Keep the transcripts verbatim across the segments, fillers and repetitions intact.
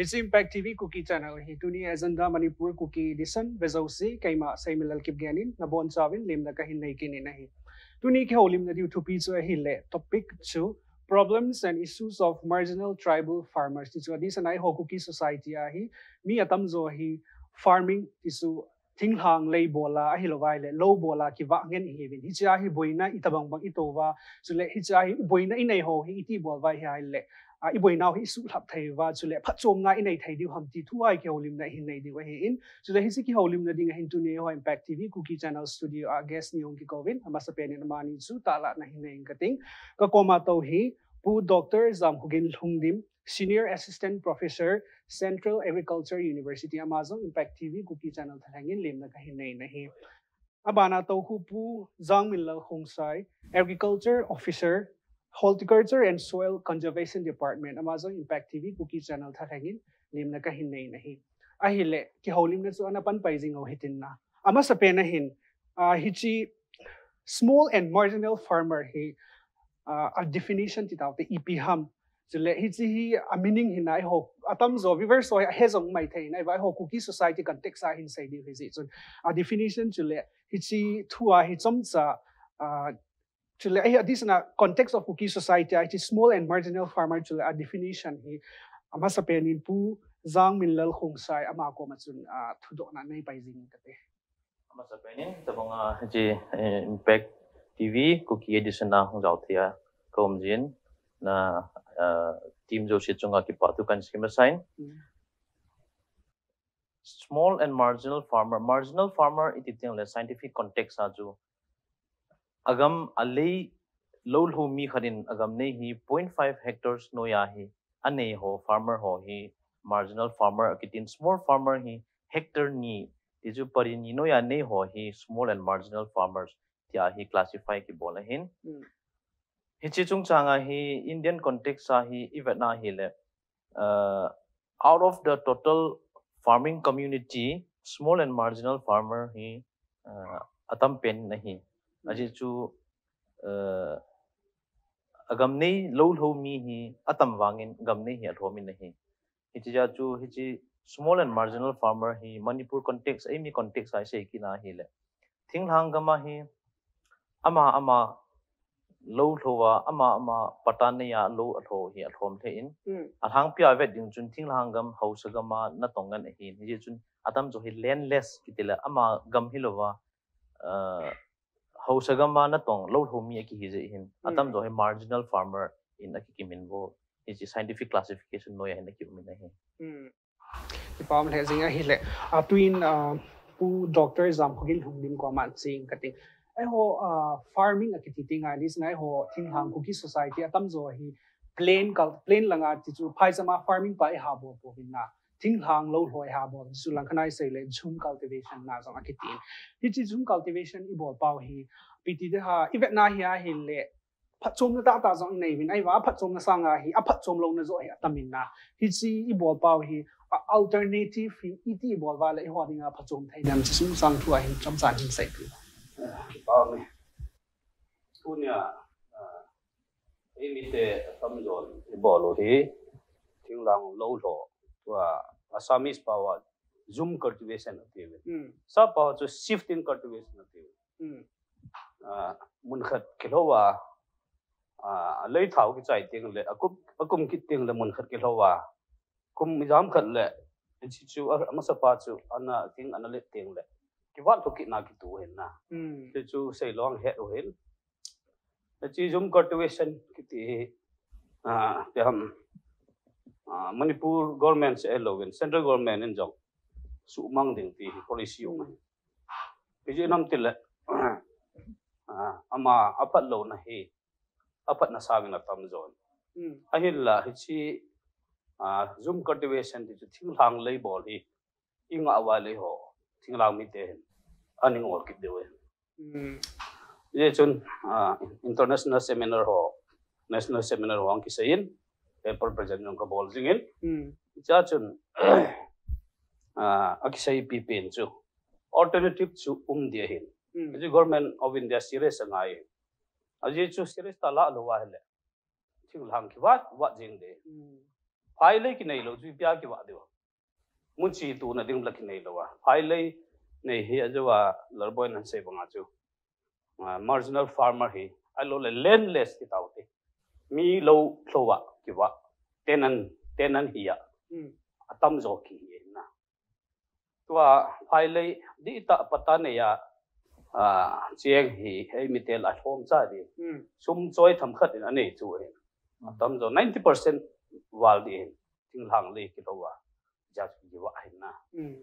Hiche Impact T V Kuki Channel hi tuni Agenda Manipur Kuki Edition vejouse, keima Seimilal Kipgen in nabonchauvin lemna kahin nei kit in ahi. Tuni kihoulimna diu thupi chu ahile, topic chu Problems and Issues of Marginal Tribal Farmers ti chu. Adeh sanga eiho Kuki society a hi mi atamjo hi farming ti chu thinglhang lei bol a, ahilouva ahile lou bol a kivah ngen ihiuvin. Hichea hi boina itobang bang itouva, chule hichea hi boina inei ho hi iti bol uva ahile, a, iboinau hi isuhlhap thei uva, chule phatchomna inei thei diu ham ti thu a hi kihoulimna ihin nei diu ahin. Chule hiche kihoulimna dinga hin tuni eiho Impact T V Kuki Channel studio a guest ni hung kikouvin, amasapen in amani chu tahlahna hin nei inge kating. Kakoma tou hi Pu Doctor Jamkhogin Lhungdim, Senior Assistant Professor, Central Agriculture University, ama jong Impact T V Kuki Channel thalheng in lemna kahin nei in ahi. Abana tou hi Pu Jangminlal Khongsai, Agriculture Officer, Horticulture and Soil Conservation Department, ama jong Impact T V Kuki Channel thalheng in lemna kahin nei in ahi. Ahile, kihoulimna chu ana panpai jing u hitin na. Amasapen a hin, ah, hiche small and marginal farmer hi, ah, a definition ti taute ipi ham. Chule hiche hi a meaning hi na eiho atamjo viewers ho hi ahe jong maithei in, ahivang eiho Kuki society context a hin sei diu hijeh chun. A definition chule hiche thu a hi chomcha, ah, chule ahi adeh sanga context of Kuki society a hiche small and marginal farmer chule a definition hi amasapen in Pu Jangminlal Khongsai ama koma chun, ah, thudohna neipai jing inge kati. Amasapen in, tobang a hiche, eh, Impact T V Kuki Edition a hung jao thei a kaum jeh in, na, ah, team jouse chunga kipa thu kahin sei masa in. Mm. Small and marginal farmer. Marginal farmer iti tengle scientific context a chu agam a lei lou lhou mi khat in agam nei hi point five hectares noiya hi anei ho farmer ho hi marginal farmer akitin, small farmer hi hectare ni, ti chu pari ni noiya nei ho hi small and marginal farmers tia hi classify kibol ahin. Mm. Hiche chungchang a hi Indian context a hi ivet na hile, uh, out of the total farming community, small and marginal farmer hi, uh, atam pen ahi. Mm. Ajeh chu, uh, agam nei lou lhou mi hi atam vangin gam nei hi alhom in ahi. Hiche jeh chu hiche small and marginal farmer hi Manipur context, eimi context a isei kit na hile, thinglhang gam a hi ama ama lou lhou a, ama ama patta nei a lou alhou hi alhom lheh in. Mm. Alhangpi a vet ding chun thinglhang gam haosa gam a natong ngen ahin. Hijeh chun atamjo hi landless kiti le ama gam hilouva, uh, haosa gam a natong lou lhou mi akihi jeh hin. Mm. Atamjo hi marginal farmer in akikim in vo. Hiche scientific classification noiya hin akium in ahi. Mm. Kipah lheh jing ahile. Ah, tuin, ah, Pu Doctor Jamkhogin Lhungdim koma ching kating. Eiho, ah, farming akiti tenga, adeh sanga eiho thinglhang Kuki society atamjo hi plain kal-, plain langa ti chu phaicham a farming pa iha bol pouvin na. Thinglhang lou lhou iha bol, chu langkhat a isei le jhum cultivation na jong akitin. Hiche jhum cultivation ibol pau hi, ipi ti ding ham, ivet na hi ahile, phatchomna tahtah jong inei uvin, ahivang aphatchomna sanga hi, aphatchom louna joh hi atam in na. Hiche ibol pau hi, a, alternative hi, iti ibol uva le eiho dinga phatchom thei dem, hiche chungchang thu a hin chomcha hin seipeh. Kipah e. Tunia, ah, eimite atamjon ibol u hi, thinglhang lou lhou, tua Assamese pao a jhum cultivation atiuvin. Hmm. Sap pao chu shifting cultivation atiuvin. Hmm. Ah, mun khat kilhou a, ah, lei thao kichai tengle, akum, akum kit tengle mun khat kilhou a, kum ijat khat le, hiche chu, a, amasa pa chu, ana thing, ana let tengle, kivat lhu kit na kiti u ahin na. Hmm. Hiche chu seilou a het u ahin. Hiche jhum cultivation kiti hi, ah, ipi ham, ah, Manipur government seh louvin, central government in jong suhmang ding ti hi policy um ahi. Ijeh inem itile, ah, ama aphat louna hi, aphatna sangin atam jon. Hmm. Ahinla, hiche, ah, jhum cultivation ti chu thinglhang lei bol hi, ingah uva le eiho, thinglhang mite hin, ana ngol kit diu ahi. Hmm. Hijeh chun, ah, international seminar ho, national seminar ho ahung kisei in, paper present jong kabol jing in. Hmm. Hichea chun, ah, akiseipi pen chu, alternative chu um ding ahin. Hmm. Hichu Government of India serious angai. Ajeh chu serious tah a la lou ahile, thinglhang kivat vat jing ding. Hmm. Phailei kinei lou chu ipi a kivah diu. Muchi tuna ding la kinei lou a. Phailei nei hi ajeh a Lalboi in asei banga chu, ah, marginal farmer hi, ahilou le landless ti tau te. Mi lou lou a kivah. Tenant, tenant hi a. Hmm. Atam jo kihi na. Tua phailei di ta pata nei a, ah, cheng hi, hei mi tel a lhom cha di. Hmm. Sum choi tham khat in anei chu hi. Hmm. Atam jo ninety percent val di hin. Thinglhang lei kilou a. Ja chu kivah hin na. Hmm.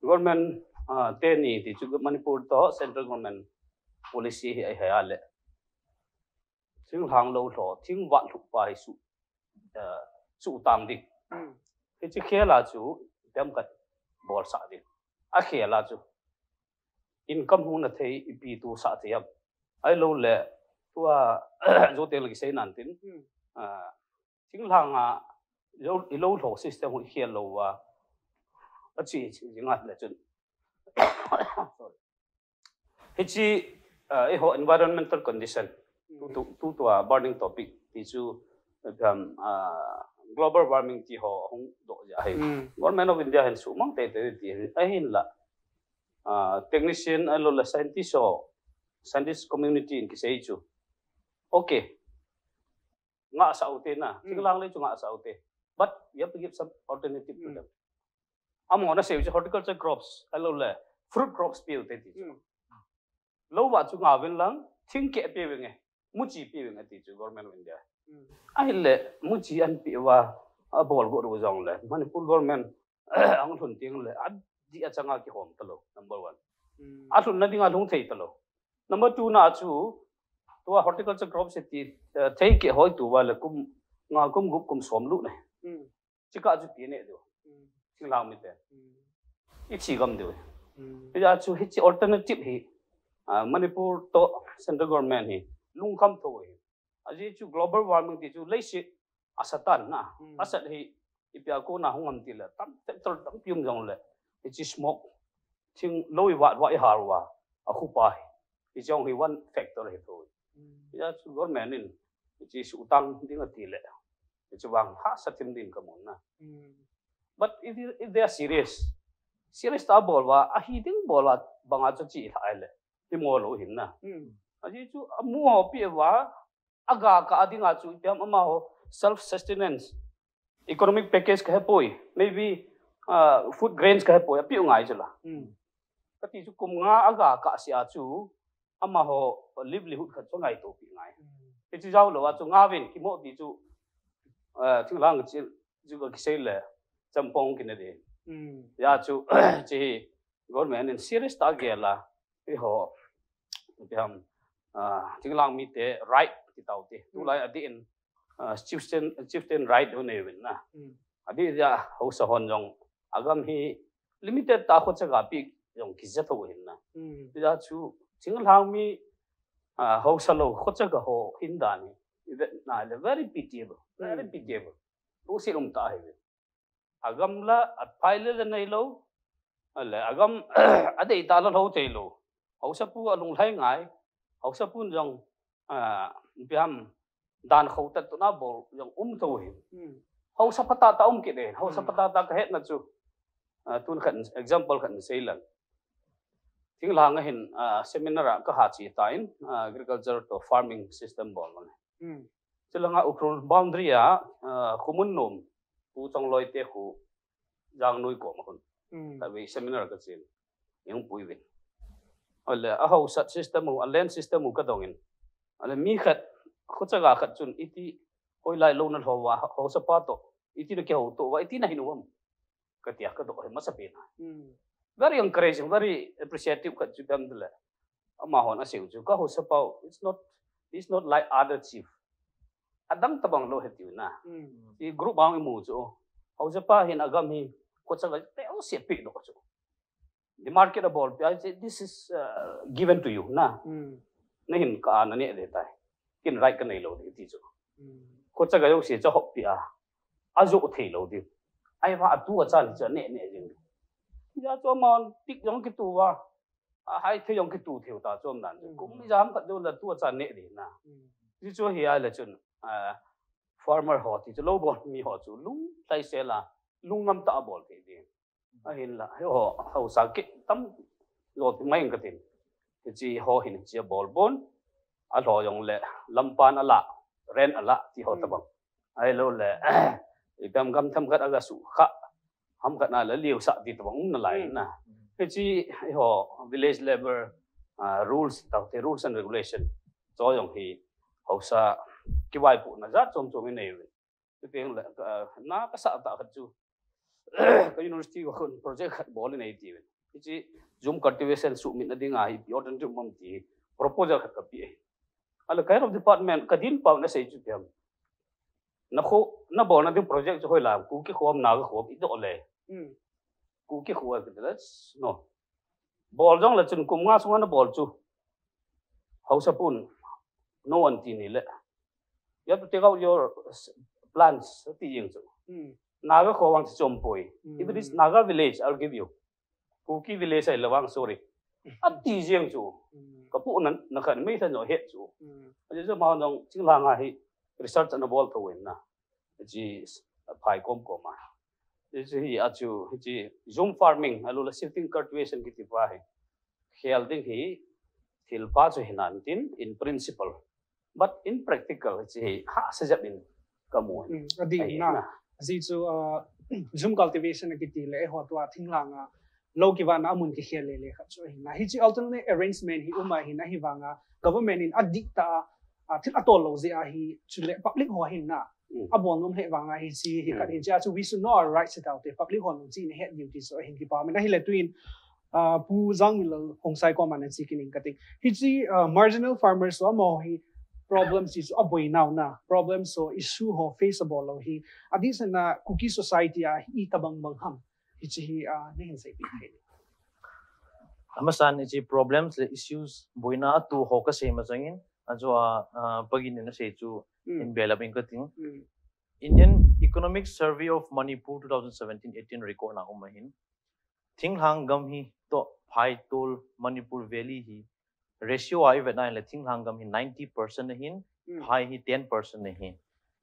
Government, ah, teni ti chu Manipur to central government policy hi ahi a le. Thinglhang lou lou, thing vat lhuh pa hi su, eh, su tang ding. Hmm. Hichi khel a chu, tem khat bol sah ding. A khel a chu. Income hung na thei, ipi tu sah thei am. Ahilou le, tua, jo teng le kisei nan tin. Hmm. Ah, thinglhang a, lou, ilou lou system hu khel lou a. Achi, chi, chi ngat le chun. Sorry. Hichi, ah, eiho environmental condition. Hmm. Tu, tu, tu, tua burning topic. Ti chu, um, ah, global warming ti ho hung doh ja hi. Hmm. Government of India hin sumang teitei ti hi. Ahinla. Ah, technician ahilou le scientist ho, scientist community in kisei chu. Okay. Ngah sah u te na. Hmm. Thinglhang lei chu ngah sah u te. But you have to give some alternative to them. Hmm. Amaho na sei u chu horticulture crops, ahilou le fruit crops pe u te ti chu. Hmm. Lou va chu ngah uvin lang, thing keh pe uvin e. Muchi pe uvin e ti chu Government of India. Hmm. Ahile, muchi an pe uva, abol go ru jong le. Manipur government, ang lhun teng le, adih a changa kihom talou, number one. Hmm. Alhun na dinga lhung thei talou. Number two na chu, tua horticulture crops ti, eh, thei keh hoi tu va le kum, nga kum gup kum som lut ne. Hmm. Chika chu ti ne diu. Hmm. Thinglhang mite. Hmm. Ichi gam diu. Hmm. Hijeh chu hichi alternative hi, ah, Manipur to central government hi lungkham tho hi. Ajeh chu global warming ti chu leiset asat tan na. Hmm. Asat hi ipi a kona hung am ti le tam factor tampi um jong le. Hichi smoke. Thinglou i vat vat i har uva. Akhupa hi. Hichi jong hi one factor hi tho. Hmm. Hijeh chu government in hichi sutang ding ati le. Hichi vang hahsa thim ding kamu na. Hmm. But if, if they are serious, serious ta bol uva, ahi ding bol a banga chu chi lha le. Hi mo lou hin na. Hmm. Ajeh chu amu ho pe uva, aga kah a dinga chu ipi ham amaho self sustenance, economic package kahe poi, maybe, ah, food grains kahe poi, ape u ngai chu la. Hmm. Kati chu kum nga aga kah seh a chu, amaho livelihood khat chu ngaito pi ngai. Hmm. Hichi jao lou a chu nga vin kimo ti chu, ah, thinglhang chi, chu ka kisei le, champong kine de. Hmm. Hijeh chu, chi hi, government in serious ta gel a, eiho, ipi ham, ah, thinglhang mite right ti tau te. Hmm. Tulai adeh in, ah, chieftain, chieftain right ho nei uvin na. Hmm. Adeh a haosa hon jong, agam hi limited ta khochaga pi jong kija tho hin na. Hmm. Hijeh chu, thinglhang mi, ah, haosa lou khochaga ho hin dan hi, i vet na le very pitiable, very Hmm. pitiable. Lungset um ta hi. Agam la, aphailei la nei lou. Ale, agam, adei ta la lou thei lou. Haosapu alunglhai ngai. Haosapu jong, ah, ipi ham, dan khou tat tuna bol jong um tho hi. Hmm. Haosa phatah tah um kit e. Haosa Hmm. phatah tah kahet na chu. Ah, tun khat, example khat sei lang. Thinglhang a hin, ah, seminar a kaha chi ta in, ah, agriculture to farming system bol lang. Hmm. Chulanga Ukhrul boundary a, ah, Khumun nom, Pu Chongloi te khu Jangnoi kom a hun. Hmm. Khatvei seminar kachen. Jong pui vin. Ale, a haosa system u, a land system u kadong in. Ale, mi khat, khochaga khat chun, iti, hoilai lou na lhou va, haosa pa to, iti na kihou to va, iti na hin u am. Katia kadoh hi masapen a. Hmm. Very encouraging, very appreciative khat chu dam le. Amahon asei u chu, ka haosa pa u, it's not, it's not like other chief. Adang tabang lou he tiu na. Hmm. I group bang imu chu. Haosa pa hin agam hi, khochaga teho se pe doh chu. Demarcate abol pe, I say, "This is, uh, given to you," na. Hmm. Na hin ka na ne de tai. Kin right ka nei lou de ti chu. Hmm. Khochaga jong se cha hop pe a. Ajo thei lou de. Ahivang a tu a chan cha ne ne jing. Hijeh chu amahon tik jong kitu va. Ahai thei jong kitu thei u ta chom dan. Hmm. Kum ijat ham khat jou la tu a chan ne de na. Hmm. Ti chu hi a le chun. Ah, farmer ho ti chu lou bol mi ho chu lung lhaisel a, lungngam tah a bol thei ding. Ahinla, hiho, haosa kit tam jo ti mai katin. Hiche ho hin hiche abol pon, alho jongle, lampan ala, rent ala, ti ho tabang. Ahilou le, ipi ham gam themkhat aga suhkhah, hamkhat na le liusah ti tabang um nalai na. Hiche, hiho, village level, ah, rules, tah te rules and regulation. Chu jong hi, haosa, kivaipohna jat chom chom inei uvin. Chuteng le, ka, na kasah tah khat chu, ka university a khun project khat bol inei tiuvin. Hiche, jhum cultivation suhmitna dinga hi, ipi alternative um ham ti, proposal khat kapeh ahi. Ahile ka head of department, kadin pau nasei chu ipi ham. Nakho, nabolna ding project chu hoilai ham, Kuki kho ham, Naga kho ham, idoh le. Kuki kho a kiti le, no. Bol jongle chun kum nga sunga nabol chu. Haosa pun, no anti nile. You have to take out your s-, plans, ati jeng chu. Naga kho vang chu chompoi. If it is Naga village, I'll give you. Kuki village ahile vang, sorry. Ati jeng chu. Kapohna, nakhan meitha neo het chu. Ajeh chu ama jong thinglhang a hi research anabol thou in na. Hiche phai kom kom a. Hiche hi achu, hiche jhum farming, ahilou le shifting cultivation kiti pa hi. Khel ding hi, thil pa chu hinan tin, in principle. But in practical, hiche hi, hahsa jep in kamu. Adih na. Ajeh chu, ah, jhum cultivation akiti le, eiho tua thinglhang a, lou kivahna amun kikhel le le khat chu ahi na. Hiche alternate arrangement hi um ahi na, hivang a, government in adih tah a, ah, thil atol lou jeh ahi, chule public ho hin na. Abol nom lheh vang a hiche hi khat hin, hiche a chu we should know our rights, ati taute, public hon jong hiche hi ahet diu ti chu ahin kipa min ahile tuin, ah, Pu Jangminlal Khongsai koma nache kit in kating. Hiche, ah, marginal farmers ho amaho hi problem hiche chu aboinau na, problem ho issue ho face abol lou hi. Adeh seh na Kuki society a hi itobang bang ham. Hiche hi, ah, nahin seipeh thei. Amasan hiche problems le issues boina atoh ho kasei masangin, ajo a, ah, pagin in asei chu in belap in kating. Indian Economic Survey of Manipur two thousand seventeen eighteen record na um ahin. Thinglhang gam hi toh phai tol Manipur Valley hi ratio a ivet na le thinglhang gam hi ninety percent ahin, phai hi ten percent ahin.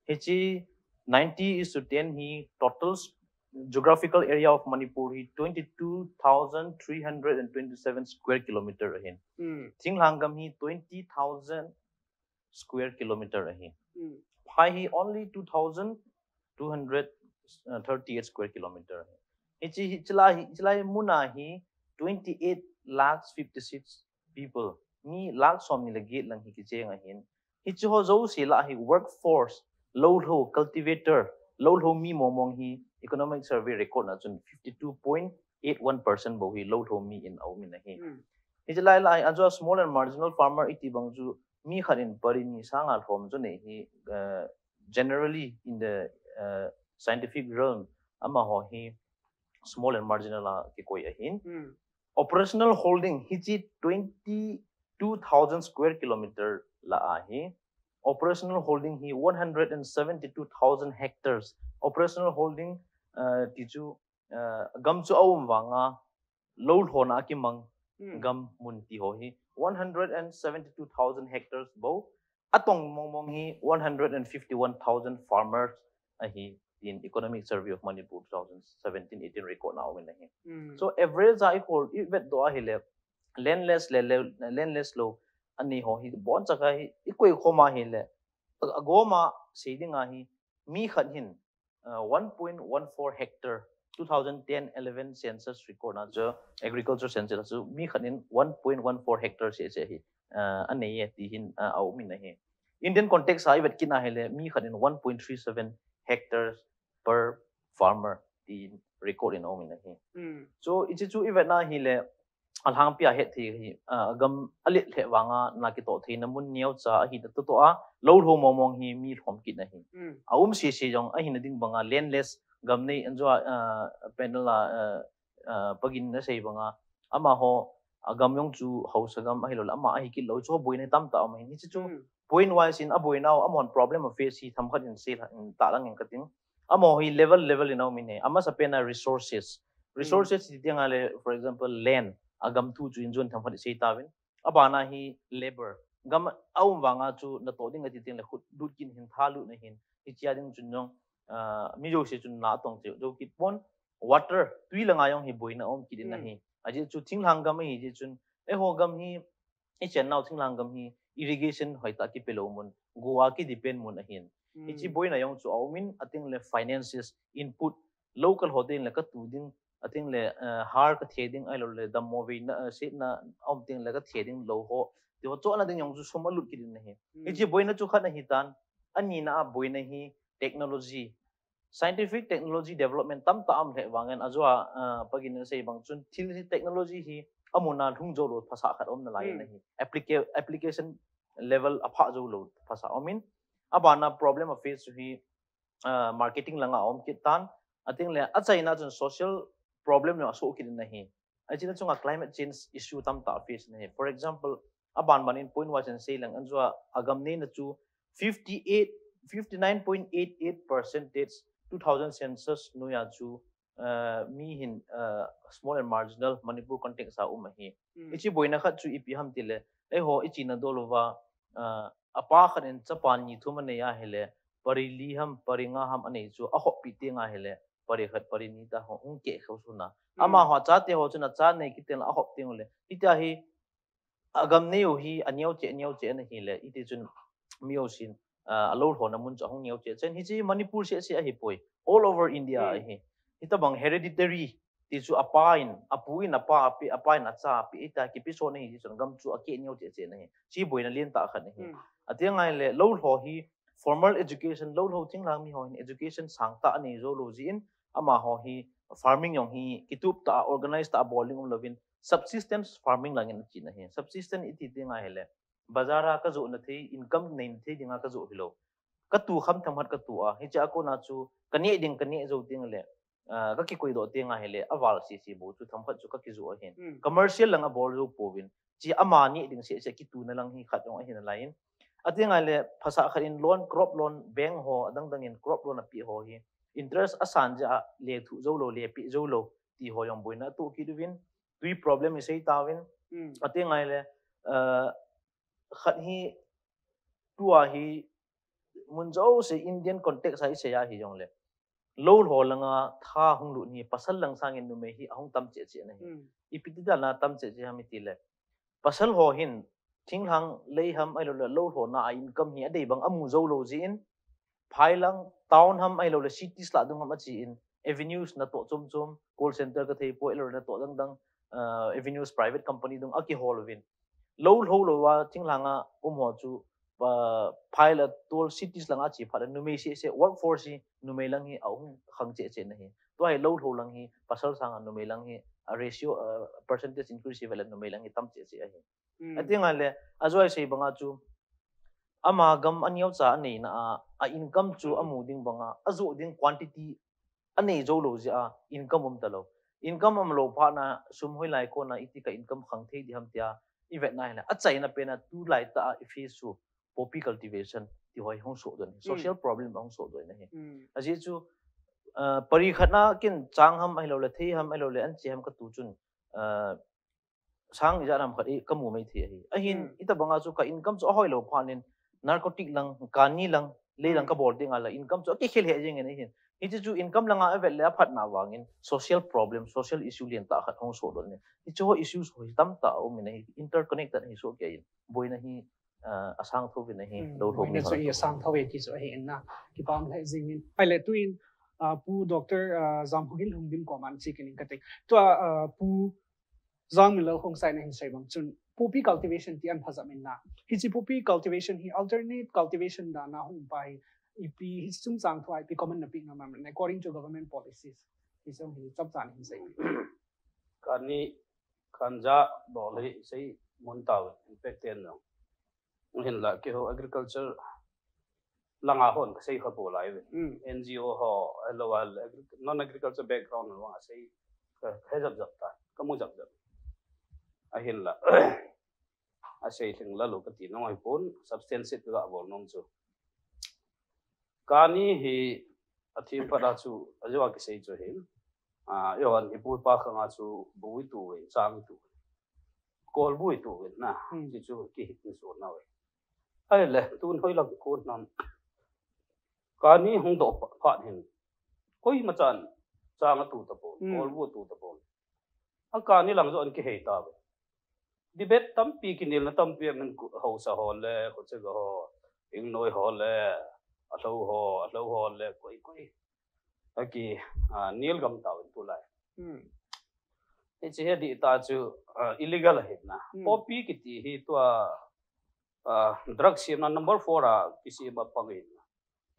Hiche ninety is to ten hi total s-, geographical area of Manipur hi twenty-two thousand three hundred and twenty-seven square kilometer ahin. Thinglhang gam hi twenty thousand square kilometer ahi. Phai hi only two thousand two hundred thirty-eight square kilometer ahi. Hiche, hiche lai hi, hiche lai muna hi twenty-eight lakhs fifty-six people. Mi lakh somni le get lang hi kicheng ahin. Hiche ho jouse lah a hi workforce, lou lho, cultivator, lou lho mi mong mong hi economic survey record na chun fifty-two point eight one percent bou hi lou lho mi in aum in ahi. Hiche lai lah a hi, ajo a small and marginal farmer iti bang chu mi khat in pari ni sanga lhom chu nei hi, uh, generally in the, uh, scientific realm, amaho hi small and marginal a kikoi ahin. Operational holding hiche twenty-two thousand square kilometer lah a hi. Operational holding hi one hundred and seventy-two thousand hectares. Operational holding, uh, ti chu, uh, gam chu aum vang a, lou lhona akimang gam mun ti ho hi one hundred and seventy-two thousand hectares bou. Atong mong mong hi one hundred and fifty-one thousand farmers ahi, in Economic Survey of Manipur two thousand seventeen eighteen record na um in ahi. So average a i hol, i vet doh ahile, landless le, le, landless lou anei ho hi, bon chaka hi, i koi khom ahile, a, agom a sei ding ahi, mi khat hin, uh, one point one four hectare, two thousand ten eleven census record na chu, agriculture census chu, mi khat in one point one four hectare se, se hi, uh, anei e ti hin, uh, aum in ahi. Indian context a i vet kit na ahile, mi khat in one point three seven hectares per farmer ti record in aum in ahi. So, hiche chu i vet na ahile, alhangpi a het thei hi, ah, gam alet lheh vang a, na kitoh theina mun neocha ahi na toh toh a, lou lho mong mong hi mi lhom kit na hi. Aum sese jong ahina ding bang a, landless gam nei, ajo a, ah, panel a, ah, ah, pagin na sei bang a, amaho, agam jong chu haosa gam ahilou le, ama ahi kit lou, chu boina tamtah aum ahin. Hiche chu, point wise in aboinau, amahon problem a face hi themkhat in sei lha, in tah lang in kating. Amaho hi level, level in aum in ahi. Amasapen a resources. Resources ti ding ahile, for example, land, agam thu chu in jong themkhat in sei tauvin. Abana hi labor. Gam aum vang a chu natoh ding ati teng le khut lut kit in hin, tha lut na hin. Hiche a ding chun jong uh, mi jouse chun na tong cheh jou kit pon, water, tui langa jong hi boina um kit in ahi. Ajeh chu thinglhang gam ahi jeh chun, eiho gam hi, i chennau thinglhang gam hi irrigation hoitah kipe lou mun, go a ki depend mun ahin. Hiche boina jong chu aumin, atengle finances, input, local ho tengle katu ding, atengle, uh, har kathe ding, ahiloule dammo veina, uh, setna aum tengle kathe ding lou ho, tiho chohna ding jong chu sum alut kit in ahi. Hiche boina chu khat ahitan, anina a boina hi technology, scientific technology development tamtah aum lheh vangin, ajoa, uh, pagin asei bang chun thil hi technology hi amun a lhung jou lou phasah khat aum nalai in ahi. Applica-, application level aphah jou lou phasah aumin, abana problem a face chu hi, uh, marketing langa aum kit tan, atengle achaina chun social problem jong asoh kit in ahi. Achina chunga climate change issue tamtah face in ahi. For example, abanban in point wise in sei leng, ajoa agam neina chu fifty-eight, fifty-nine point eight eight percentage two thousand census noiya chu, uh, mi hin, uh, small and marginal Manipur context a um ahi. Hiche boina khat chu ipi ham tile, eiho ichena dol uva, uh, apa khat in chapa ni thum anei ahile, pari li ham, pari nga ham anei chu ahoppeh teng ahile, pari khat, pari ni tah ho hung keh khosona, amaho achate ho chun acha nei kit teng le ahop teng ule, hitia hi agam neiu hi aneo cheh, aneo cheh ana hile, hiti chun mi jousen, uh, alou lhona mun chu ahung neo cheh cheh in, hiche Manipur seh seh ahipoi, all over India ahi. Hitobang hereditary ti chu apa in, apu in apa apeh, apa in acha apeh, hitia kipe sot ahi jeh chun gam chu akeh neo cheh cheh in ahi. Hiche boina lentah khat ahi. Ati ngai le, lou lho hi formal education, lou lho thinglhang mi ho hin education sangtah anei jou lou jeh in, amaho hi farming jong hi kitup tah a, organize tah a bol ding umlouvin, subsistence farming langin achena ahi. Subsistence iti teng ahile, bazar a kajohna thei, income neina thei dinga kajoh hilou, katu kham themkhat katu a, hichea kona chu kaneh ding, kaneh jou teng le, uh, kakikoidoh teng ahile, aval sese bou chu themkhat chu kakijoh ahin. Commercial lang abol jou pouvin, hiche ama neh ding seh seh kituna lang hi khat jong ahi nalai in. Ati ngai le, phasah khat in loan, crop loan, bank ho adang dang in crop loan apeh ho hi interest asan jeh a lethuh jou lou, lepeh jou lou ti ho jong boina atoh kit uvin, tui problem isei tauvin. Ati ngai le, uh, khat hi, tua hi mun jouse Indian context a isei a hijongle, lou lho langa tha hung lut hi pasal lang sangin numei hi ahung tam cheh cheh in ahi. Ipi ti dan a tam cheh cheh ham itile, pasal ho hin thinglhang lei ham ahiloule lou lhona a income hi adei bang amu jou lou jeh in, phai lang, town ham ahiloule cities lah dung ham ache in, avenues natoh chom chom, call center kathei poi, ahiloule natoh dang dang, uh, avenues private company dung akihol uvin, lou lho louva thinglhanga um ho chu, uh, phai le tol cities langa che phat le numei seh seh, workforce hi numei lang hi ahung khang cheh cheh in ahi. Tua hi lou lho lang hi pasal sanga numei lang hi a ratio, uh, percentage increase hi vele numei lang hi tam cheh cheh ahi. Ati ngai le, ajoa isei banga chu, ama gam aneocha aneina a, a income chu amu ding banga ajoh ding quantity anei jou lou jeh a income um talou. Income um lou phatna sum hoilai kona iti ka income khang thei ding ham tia ivetna hile, achaina pena tulaitah a iface chu poppy cultivation ti ho hi hung sohdoh in ahi. Social problem ahung sohdoh in ahi. Ajeh chu, uh, pari khatna kin chang ham ahiloule thei ham ahiloule anche ham katu chun, uh, sang ijat ham khat hi kamu mai thei ahi. Ahin, itobanga chu ka income chu ahoilou phatnin, narcotic lang, kani lang, lei lang kabol teng ahile income chu akikhel heh jengin ahin. Hiche chu income langa avet le aphatna vangin social problem, social issue lentah khat hung sohdoh in ahi. Hiche ho issues ho hi tamtah aumin ahi, interconnected ahi sohkei in. Boina hi, uh, asang thouvin ahi, lou lho mi ho chu asang thou e ti chu ahi in na. Kipah lheh jengin. Ahile tuin, uh, Pu Doctor, uh, Jamhogin Lhungdim koma che kit ing kate. Tua, uh, Pu Jangminlal Khongsai in ahin sei bang chun poppy cultivation ti ahin phajah in na. Hiche poppy cultivation hi alternate cultivation dan a hung pa hi ipi hi chungchang thua ipi comment napeh ngam am, according to government policies. Hiche hi chomcha nahin sei. Kani, kanja dol hi sei mun tauvin, impact ten jong. Hinla keiho agriculture langa hon kasei kha pou lai ve. N G O ho, ahiloule agri-, non agriculture background ho asei ka, kahejap jap ta, kamu jap jap. Ahinla asei lhing la lou kati nom ahipon, substantive ka bol nom chu. Kani hi athem phat a chu, ajoa kisei chu hin, ah, eiho ipu ipa khanga chu bu itu ve, chang itu ve, kol bu itu ve na, ti chu kihil in sot nau ve. Ahile, tun hoilang kon ham. Kani hung doh phat hin, koima chan chang atu tapon, hmm, olvu atu tapon. A kani lang jo an kihei tauve. Debate tampi, kinelna tampi, amin haosa ho le, Khochega ho, Ingnoi ho le, Alhou ho, Alhou ho le, koi koi. Aki, ah, nel gam tauvin tulai. Hmm. Hiche hi adih tah chu, ah, illegal ahi na. Hmm. Poppy kiti hi tua, ah, drug semna number four a kisem a pang ahi na.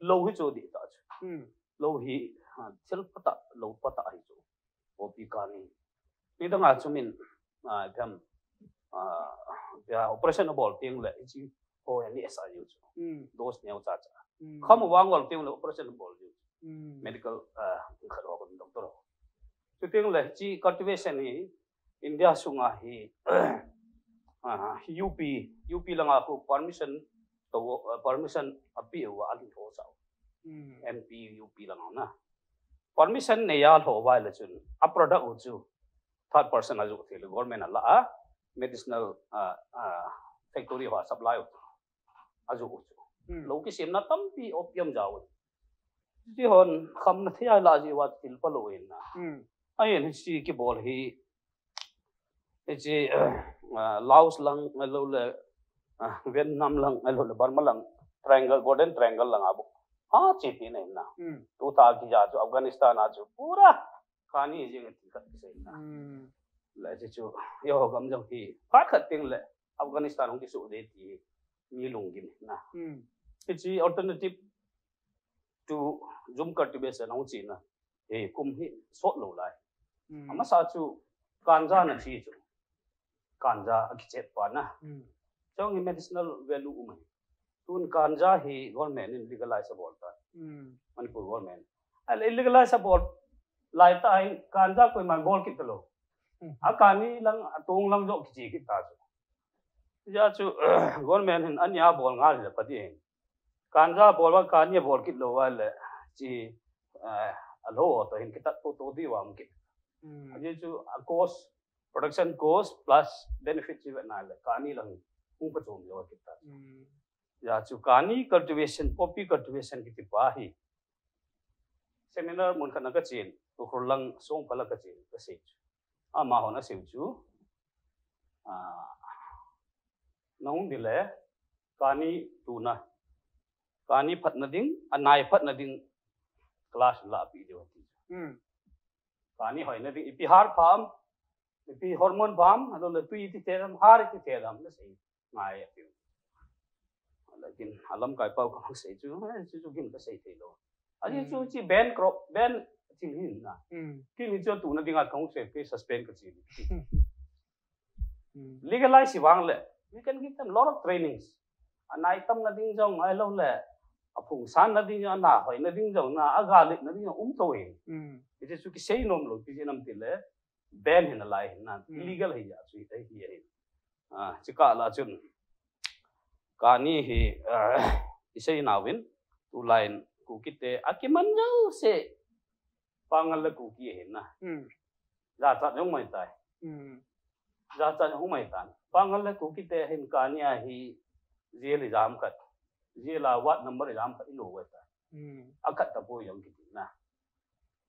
Lou hi chu adih tah chu. Hmm. Lou hi, ah, thil phatah, lou phatah ahi chu. Poppy kani. Nidang a chu min, ah, ipi ham, ah, ipi ham operation abol teng le, hiche ho hi aneh sah jiu chu. Hmm. Dose neo cha cha. Hmm. Kham avang gol teng le operation abol jiu chu. Hmm. Medical, ah, khat ho, doctor ho. Chuteng le, hiche cultivation hi India sunga hi, ah, U P, U P langa khu permission to, ah, permission apeh uva alhi tho sah u. Hmm. M P U P langa na. Permission neiya lho uva ahile chun, a product u chu third person ajoh thei le, government ala a, medicinal, ah, ah, factory ho a supply u ajoh u chu. Hmm. Lou kisemna tampi opium jao u. Hiche hon khamna thei a la ji uva thil pha lou ahi na. Hmm. Ahin hiche kibol hi, hiche, ah, Laos lang, ahilou le, ah, Vietnam lang, ahilou le, Burma lang, triangle, Golden Triangle lang a bou. Ha, che tina ahi na. Hmm. Tuta kija chu Afghanistan a chu pura kani jing ati khat kisei na. Hmm. Le hiche chu, eiho gam jong hi, phat khat teng le, Afghanistan hung kisuh ding ti, mi lunggim na. Hmm. Hiche alternative to jhum cultivation ahung chena hi kum hi sot lou lai. Hmm. Amasa chu ganja na thi chu. Ganja akichet pa na. Hmm. Chong hi medicinal value um ahi. Tun ganja hi government in legalize abol tai. Hmm. Manipur government. Ahile legalize abol lai tah in ganja koiman bol kit talou. Hmm. A kani lang, atong lang joh kiche kit ta chu. Hijeh chun, government hin ania bol ngal le pha ding. Ganja bol uva kani abol kit lou uva le, hiche, eh, alou toh hin kitat toto diu aum kit. Hmm. Ajeh chu a cost, production cost plus benefit chu vetna le, kani lang hung pachom jo kit ta. Hmm. Hijeh chun kani cultivation, poppy cultivation kiti pa hi. Seminar mun khat na kachen, Ukhrul lang Songphal a kachen, kasei chu. Amahon asei chu. Ah, nahung ding le, kani tuna, kani phatna ding, anai phatna ding, class la pi diu ati. Hmm. Kani hoina ding, ipi har pha ham, ipi hormone pha ham, ahilou le tui iti thei ham, har iti thei ham, nasei ngai ati. Lakin alamkai pau ka sei chu, eh, chu chu gin kasei thei lou. Ajeh chu, hmm, hiche ban crop, ban thil hi na. Hmm. Kei ni chu tuna dinga kahung sei, kei suspend kachi. Hmm. Legalize hi vang le, we can give them lot of trainings. Anai tamna ding jong, ahilou le, aphung sanna ding jong, ana hoina ding jong, na, aga letna ding jong, um thou ahi. Hmm. Hiche chu kisei nom lou, kisei nom ti le, ban hi nalai hi na, hmm, illegal hi ja chu, hi, hi, hi. Ah, chukah lah chun, kani hi, ah, isei nauvin, tulai in Kuki te, akiman jouse, Pangal le Kuki ahi na. Hmm. Jachat jong mai tai. Hmm. Jachat jong mai tan. Pangal le Kuki te hin kani a hi jail ijam khat. Jail a ward number ijam khat ilo uve tai. Hmm. Akhat tapoi jong kiti na.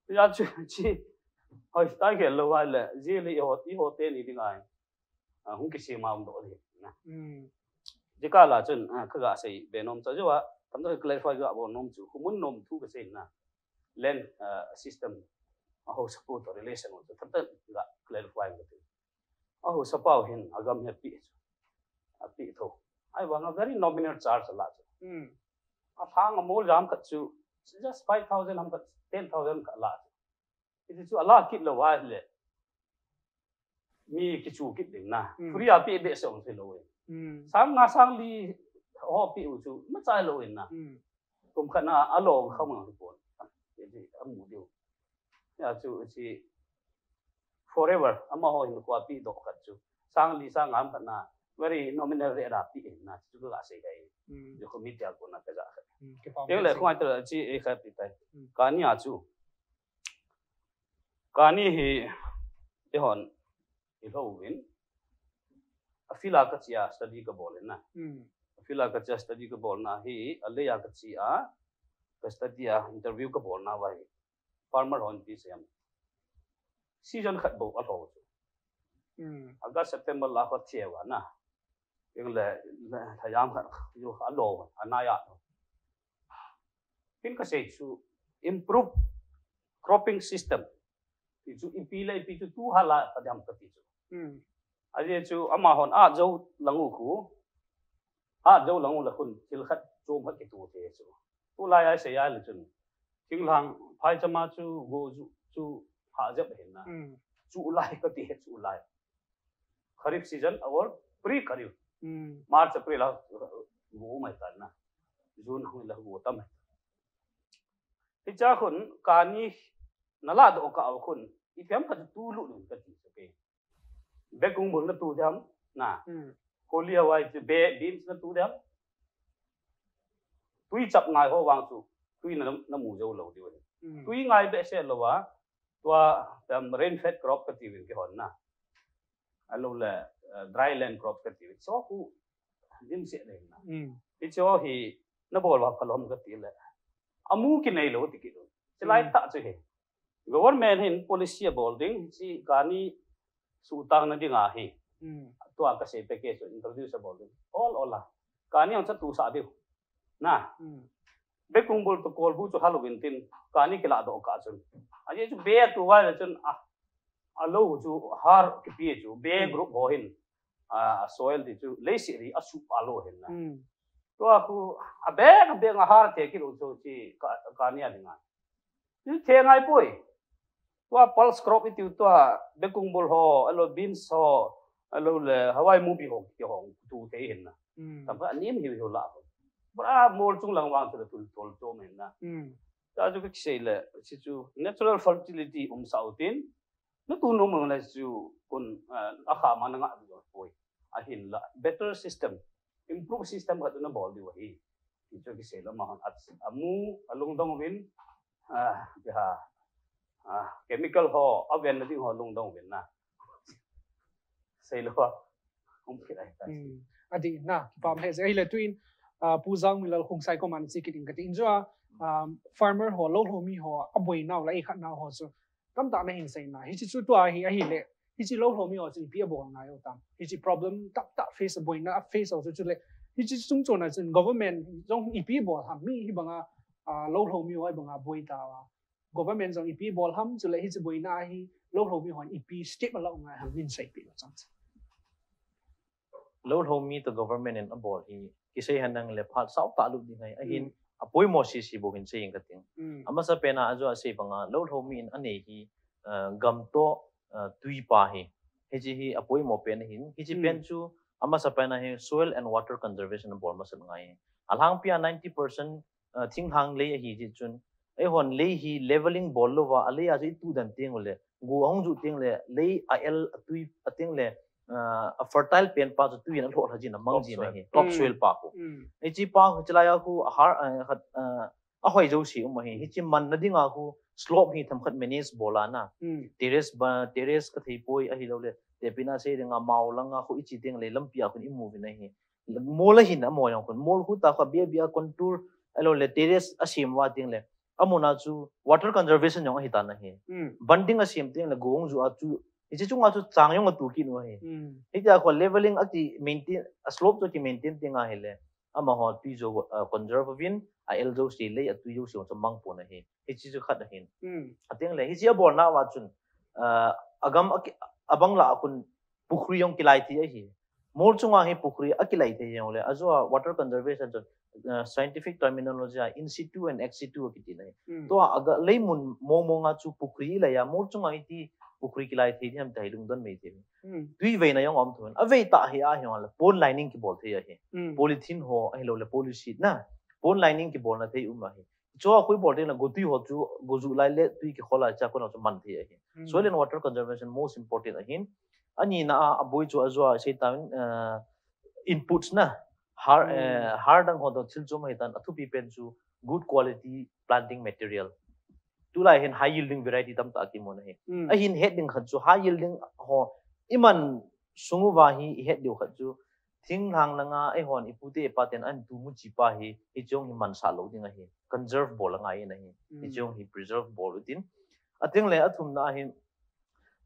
Hijeh chun chi. Hoi tai khe lo uva le. Jail iho, iho teni ding ahi. Ah, hung kisem a um doh ding na. Hmm. Chukah lah chun, ah, kaga sei be nom cha jou a, tamtah clarify ga bol nom chu, humun nom thu kasei na. Land, ah, system, aho support relation chu, tamtah ga clarify ga ti. Aho support hin, agam hi api chu. Api tho. Ahivang a very nominal charge ala chu. Hmm. Athang amol jam khat chu, just five thousand ham khat, ten thousand khat ala chu. Hiti chu ala kit lou uva le. Mi kichu kit ding na. Hmm. Free a pe behseh um thei lou e. Hmm. Sang nga sang li ho pe u chu machai lou in na. Hmm. Kum khat na alo kha mang pon. Hiti amu diu. Hijeh chun hiche forever amaho hin koi a pe doh khat chu. Sang li sang nga khat na. Very nominal rate a pe in na. Chu kasei ahi. Hmm. Chu committee a kona kaga kha. Hmm. Kipah. Teng le behseh. Khoi ta chi e kha pi tai. Hmm. Kani a chu. Kani hi, eihon, ilou uvin. A field a kache a study kabol in na. Hmm. A field a kache a study kabol na hi, a lei a kache a, ka study a interview ka bolna uva hi farmer hon ti sem. Season khat bou alou chu. Hmm. August, September lah kho che uva na. Ingle, le, thayam khat, yo, alou, anaya. Tin ka sei chu, improve cropping system. Ti chu, ipi le ipi chu, tu hala, ka diam ka ti chu. Hmm. Ajeh chu, amahon, a jo lang u khu. A jo lang u la khun, thil khat, chom khat kitu te chu. Tulai a sei a le chun. Thinglhang, phaichama chu, go chu, chu, ha jep hin na. Hmm. Chu lai ka ti he chu lai. Kharif season or pre-kharif. Hmm. March, April a go mai tan na. June hung la go tam. Hicha khun kani nala do ka au khun. Ithem ka tu lu nun ka ti sa pe. Bekung bul na tu diam na. Hmm. Koli hawai chu be beans na tu diam. Tui chap ngai ho wang chu. Tui na na mu jo lo diu. Hmm. Tui ngai behseh lou a, tua, um, rain fed crop ka ti uvin kihon na. Alou le, uh, dry land crop ka ti uvin. So khu, dim se le na. Hmm. Hicho hi, na bol uva phalom ka ti le. Amu kinei lou ti kit u. Chilai Hmm. ta chu hi. Government hin policy abol ding, chi kani sutang na ding ahi. Hmm. Tua ka sei package chu introduce abol ding. Ol ol a. Kani ang cha tu sa diu. Na. Hmm. Bekung bul to kol bu chu hal uvin tin, kani kila do ka chun. Ajeh chu be tu vai le chun, a, alou chu har kipi chu, be Hmm. group ho hin, a, soil ti chu, leisi ri a su a lo hin na. Hmm. Tua khu, a be, a be nga har te ki lo chu chi, ka, kani a dinga. Chu te ngai poi. Tua pulse crop i tiu tua, bekung bul ho, alou beans ho, alou le, hawai mubi ho, ti ho, tu te hin na. Hmm. Tam ka nim hiu hiu la. Bra mol chung lang wang chu tul tol to men na. Hmm. Ta chu ka sei le, si chu natural fertility um sa utin. Na tu nom le chu kun, ah, a kha ma na nga du poi. Ahin la better system, improve system ka tu na bol diu hi. Ti chu ki sei la ma hon at amu alung dong win. Ah, ya. Ah, chemical ho, aven na ding ho lung dong win na. Sei lo. Um ki ai ta. Hmm. Adi na, kipam he, ahile tuin, ah, Pu Jangminlal Khongsai koman si kit in ka ti in jua, um, farmer ho, lou lou mi ho, aboi nau la i khat nau ho chu. Tam ta na hin sei na, hichi chu tua hi, ahile, hichi lou lou mi ho chu ipi abol ngai u tam. Hichi problem tap tap face aboi na face u chu chu le. Hichi chung chon na chun government jong ipi bol ham mi hi banga, ah, lou lou mi ho banga boi ta wa. Government jong ipi bol ham chu le hichi boi na hi lou lou mi hon ipi step ala ngai ham min sei pi lo chang. Lou lou mi to government in abol hi kisei han nang le phat sau ta lu ding hai ahin apoimo si si bo hin sei ka ting. Hmm. Amasa pena ajo a sei banga lou lou mi in anei hi, ah, gam to, ah, tui pa hi. Hichi hi apoimo pen hin. Hichi pen chu amasa pena hi soil and water conservation bol masa ngai. Alhangpi a ninety percent, ah, thinglhang lei ahi ji chun. Eihon lei hi leveling bol lou va, alei a chu i tu dan teng u le. Go ahung ju teng le, lei a el a tui a teng le, ah, a fertile pen pa chu tui in a lhoh lha jin a mang jin ahi. Top soil pa khu. Hmm. Hichi pa khu chilai a khu a har, ah, khat, ah, a hoi jo si um ahi. Hichi man na ding a khu slope hi themkhat manage bol a na. Hmm. Terrace ba, terrace ka thei poi ahi lo le. Te pina sei ding a mau lang a khu ichi teng le lampi a khu i mu vin ahi. Mol a hin a mo jong khun. Mol khu ta khu a bia bia contour a lo le terrace a sim va teng le. Amuna chu water conservation jong ahi ta na hi. Hmm. Banding a sim teng le gong ju a chu. Hichi chunga chu chang jong a tu kit u ahi. Hmm. Hitia khu leveling a ki maintain, a slope chu ki maintain teng ahi le. Amaho tui jo, uh, conserve vin, a el jo si lei, a tui jo si jong chu mang pon ahi. Hichi chu khat ahin. Hmm. A teng le, hichi a bol na va chun, uh, a gam a ki, a bang la a khun pukhri jong kilai thei ahi. Mol chunga hi pukhri a kilai thei jong le, ajo a water conservation chun, uh, scientific terminology a in situ and ex situ a kiti na hi. Hmm. Tua a ga lei mun mong mong a chu pukhri i lai a, mol chunga i ti pukhri kilai thei diam ta hi lungdon mei thei. Hmm. Tui veina jong om thun. A vei ta hi a hi jong le, pond lining kibol thei ahi. Hmm. Polythene ho, ahi lo le, poly sheet na. Pond lining kibol na thei um ahi. Chua khu i bol teng le, go tui ho chu, go ju lai le, tui kikhol a cha ko na chu man thei ahi. Hmm. Soil and water conservation most important ahin. Ani na a, a boi chu a jua, sei ta, uh, inputs na. Har, Hmm. eh, har dang ho to thil chu mai tan, a thupi pen chu, good quality planting material. Tulai hin high yielding variety tam ta ki mo na hi. Hmm. Ahin het ding khat chu, high yielding ho, i man sung uva hi, i het diu khat chu, thinglhang langa eihon ipu te ipa ten ahin tu mu chi pa hi, hiche jong hi mansah lou ding ahi. Conserve bol angai in ahi. Hiche jong hi preserve bol u tin. Ating le athumna ahi,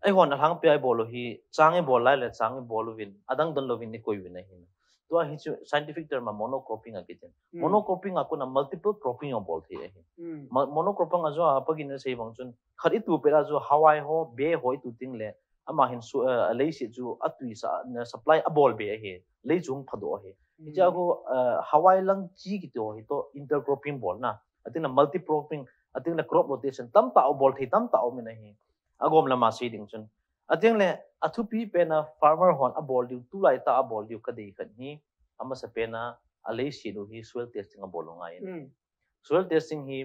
eihon alhangpia ibol u hi, chang ibol lai le chang ibol uvin, adang don louvin ikoi uvin ahi. Tua hi chu scientific term a monocropping akitin. Monocropping a kona multiple cropping abol thei ahi. Mo- monocropping a chu apagin a sei bang chun, khat itu pet a chu hawai ho, be ho itu ting le, ama hin su, eh, leiset chu atui sa, na supply abol be ahi, lei chu hung phadoh ahi. Hiche a khu, eh, hawai lang chi kiti ho hi toh intercropping bolna, ating le multicropping, ating le crop rotation tamtah abol thei tamtah um in ahi. Agom lama sei ding chun. Ating le athupi pen a farmer hon abol diu, tulai tah a abol diu kadei khat hi, amasa pen a, aleiset u hi soil testing abol u ngai in. Soil testing hi,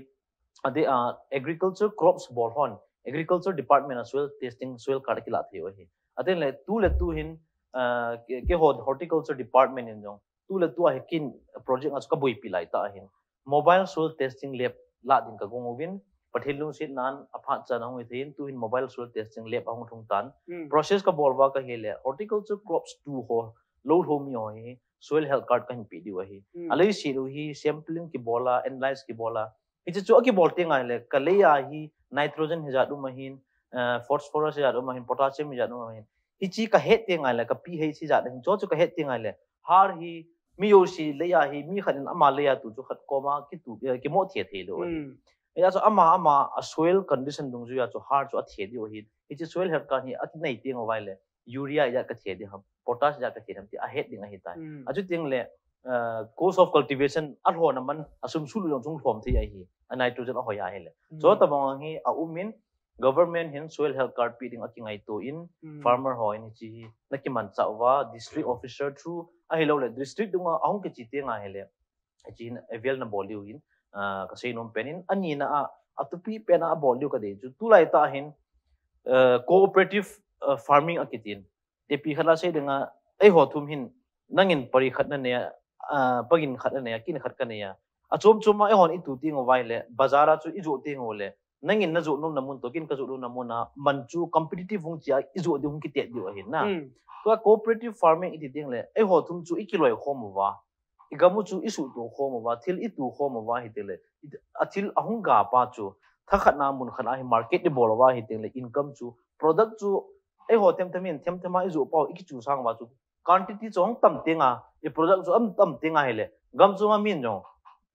adeh a, agriculture crops bol hon, agriculture department a soil testing, soil card akilah thei u ahi. Ating le tu le tu hin, ah, ke, keiho horticulture department in jong, tu le tu a hi kin project a chu kaboipi lai tah ahin. Mobile soil testing lab lah ding kagong uvin, Pathen lungsetnan aphat chan ahung hithei in, tu hin mobile soil testing lab ahung lhung tan. Process kabol uva kahi le, horticulture crops tu ho, lou lhomi ho hi, soil health card kahin pe diu ahi. Aleiset u hi, sampling kibol a, analyze kibol a. Hiche chu akibol teng le, kalei a hi, nitrogen hijat um ahin, eh, phosphorus hijat um ahin, potassium hijat um ahin. Hiche kahet teng le, ka pH hijat ahin, chu chu kahet teng le, har hi, mi jouse lei a hi, mi khat in ama lei a tu chu khat koma kitu, eh, kimo thei thei lou ahi. Hijeh a chu ama, ama, a soil condition dungjuia chu har chu athe diu ahi. Hiche soil health card hi akinei teng uva le, urea ijat kathe ding ham, potash ijat kathe ding ham ti ahet ding ahitai. Achuti teng le, uh, cost of cultivation alhona man, asum sulu jong chung lhom thei ahi, a nitrogen ahoi ahi le. Chutabang hi aum in, government hin soil health card pe ding akingaito in, farmer ho in hiche hi nakimanchah uva, district officer through, ahilou le, district dunga ahung kiche teng le, hiche hin avail nabol diu hin, ah, kasei nom pen in, anina a, atupi pen a abol diu kadei chu, tulai tah hin, eh, cooperative, eh, farming akitin. Tepi khat a sei dinga, eiho thum hin, nangin pari khat nanei a, ah, pagin khat nanei a, kin khat kanei a. Achom chom a eihon itu teng uva le, bazar a chu ijoh teng u le, nangin najoh nomna mun toh, kin kajoh nomna mun a, man chu competitive hung chia, ijoh ding hung kitet diu ahin na. Tua cooperative farming iti teng le, eiho thum chu ikiloi khom uva, igam u chu isuhto khom uva, thil itu khom uva hiteng le, athil ahung ga pa chu, thakhat na mun khat a hi market ibol uva hiteng le, income chu, product chu, eiho them them in, them them a ijoh pau, ikichu sang uva chu, quantity chu hung tam teng a, i product chu hung tam teng a hile, gam chunga min jong,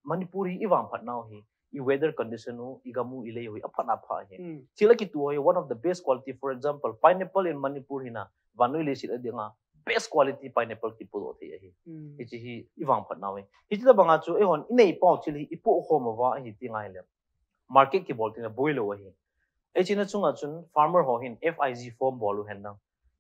Manipur hi ivangphat nau hi, i weather condition u, igam u, ilei u hi, aphat apha hi. Thil akitu hi, one of the best quality, for example, pineapple in Manipur hi na, vannoi leiset a dinga, best quality pineapple kipodoh thei ahi. Hiche hi ivangphat nau hi. Hiche tabanga chu eihon inei pau thil hi ipoh khom uva ahi teng le, market kibol teng le boi lou ahi. Hiche na chunga chun farmer ho hin F I G form bol u hen lang.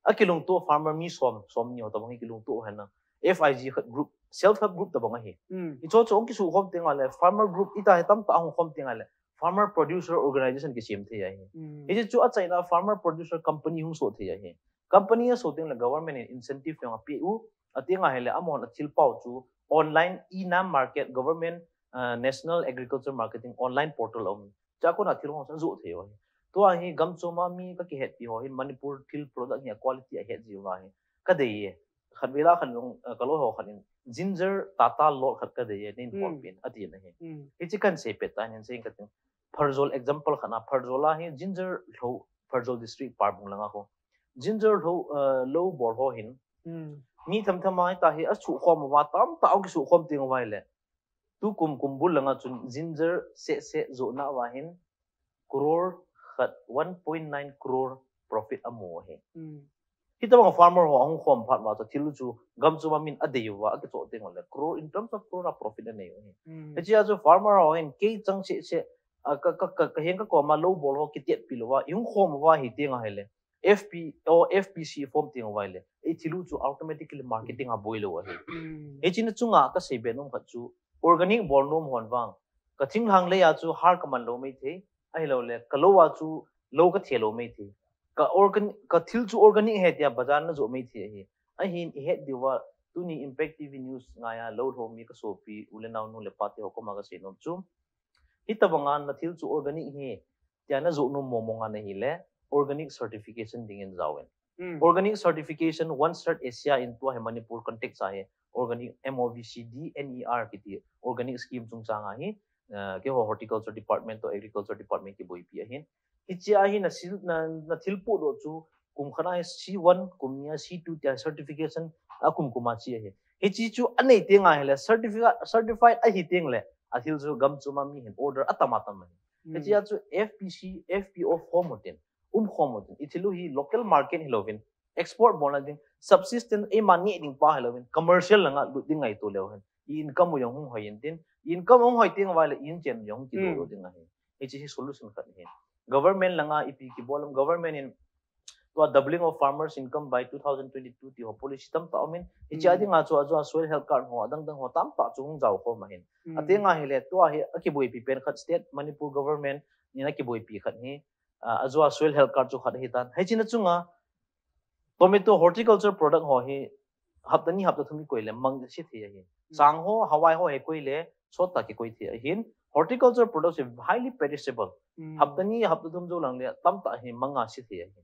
Akilungto farmer mi som, som ni ho tabang hi kilungto u hen lang. F I G khat group, self help group tabang ahi. Hiche chu hung kisukhom teng le farmer group ita hi tamtah hung khom teng le farmer producer organization kisem thei ahi. Hiche chu achaina farmer producer company hung so thei ahi. Company aso teng le government in incentive jong ape u, ateng ahile amahon athil pau chu online e-NAM market, government, uh, National Agriculture Marketing online portal aum. Chua kona thil hung sa joh thei u ahi. Tua hi gam chom a mi kakihetpi ho hin Manipur thil product hi a quality ahet jiu ahi. Kadei e. Khatvei la khat jong, uh, kaloi ho khat in ginger tata lot khat kadei e, nein hol pin, atin ahi. Hiche kahin sei pet tan, hin sei kating. Pherzawl example khat na, Pherzawl a hi ginger lou, Pherzawl district Parbung langa khu. Ginger lou, uh, lou bol ho hin. Mi them them a ita hi asukhom uva, tamtah hung kisukhom teng uva le. Tukum kum bul langa chun ginger seh seh joh na uva hin crore khat, one point nine crore profit amu ahi. Hitabang farmer ho ahung khom phat uva chu thil u chu gam chom a min adei uva, akichoh teng le crore, in terms of crore a profit anei u ahi. Hichea chu farmer ho hin kei chang seh seh, a, ka, ka, ka, ka heng ka koma lou bol ho kitetpi louva, ihung khom uva hiteng ahile, F P, o F P C form teng uva le, ithil u chu automatically marketing a boi lou ahi. Hiche na chunga kasei be nom khat chu, organic bol nom hon vang, ka thinglhang lei a chu har kaman lou maithei, ahilouleh, ka lou a chu lou kathe lou maithei. Ka organ-, ka thil chu organic ahi tia bazar na joh maithei ahi. Ahin ihet diuva, tuni Impact T V News ngaiya lou lhou mi ka sopi, u le nao nu le pa te ho koma kasei nom chu, hitabanga na thil chu organic ahi tia na joh nom mong mong a nahile, organic certification dingin jaovin. Hmm. Organic certification, one cert Asia in tua hi Manipur context a hi organic M O V C D N E R kiti organic scheme chungchang a hi, uh, keiho horticulture department to agriculture department kiboipi ahin. Hichea hi na sil na, na thil podoh chu kum khat a hi C one, kum ni a C two tia certification a kum kum a chi ahi. Hichi chu anei teng ahile certificate certified ahi teng le a thil chu gam chom a mi hin order atam atam ahi. Hichea chu F P C, F P O form utin, um khom utin. I thil u hi local market hilouvin, export bolna ding, subsistence eima neh ding pa hilouvin, commercial langa lut ding ngaito leu hen. I income u jong hung hoi intin, i income hung hoi teng uva le i inchen u jong hung kidoh doh ding ahi. Hichi hi solution khat ahi. Government langa ipi kibol em, government in tua doubling of farmers income by two thousand twenty-two ti ho policy tamtah umin. Hichea dinga chu ajou a soil health card ho adang dang ho tamtah chu hung jao khom ahin. Ateng ahile tua hi akiboipi pen khat state Manipur government in akiboipi khat hi, uh, ajou a soil health card chu khat ahitan. Hichina chunga tomato horticulture product ho hi hapta ni hapta thum ikoi le mang se thei ahin. Chang ho, hawai ho hi koi le sot tah kikoi thei ahin. Horticulture products hi highly perishable. Hapta ni hapta thum jou lang le tamtah hi mang a se thei ahin.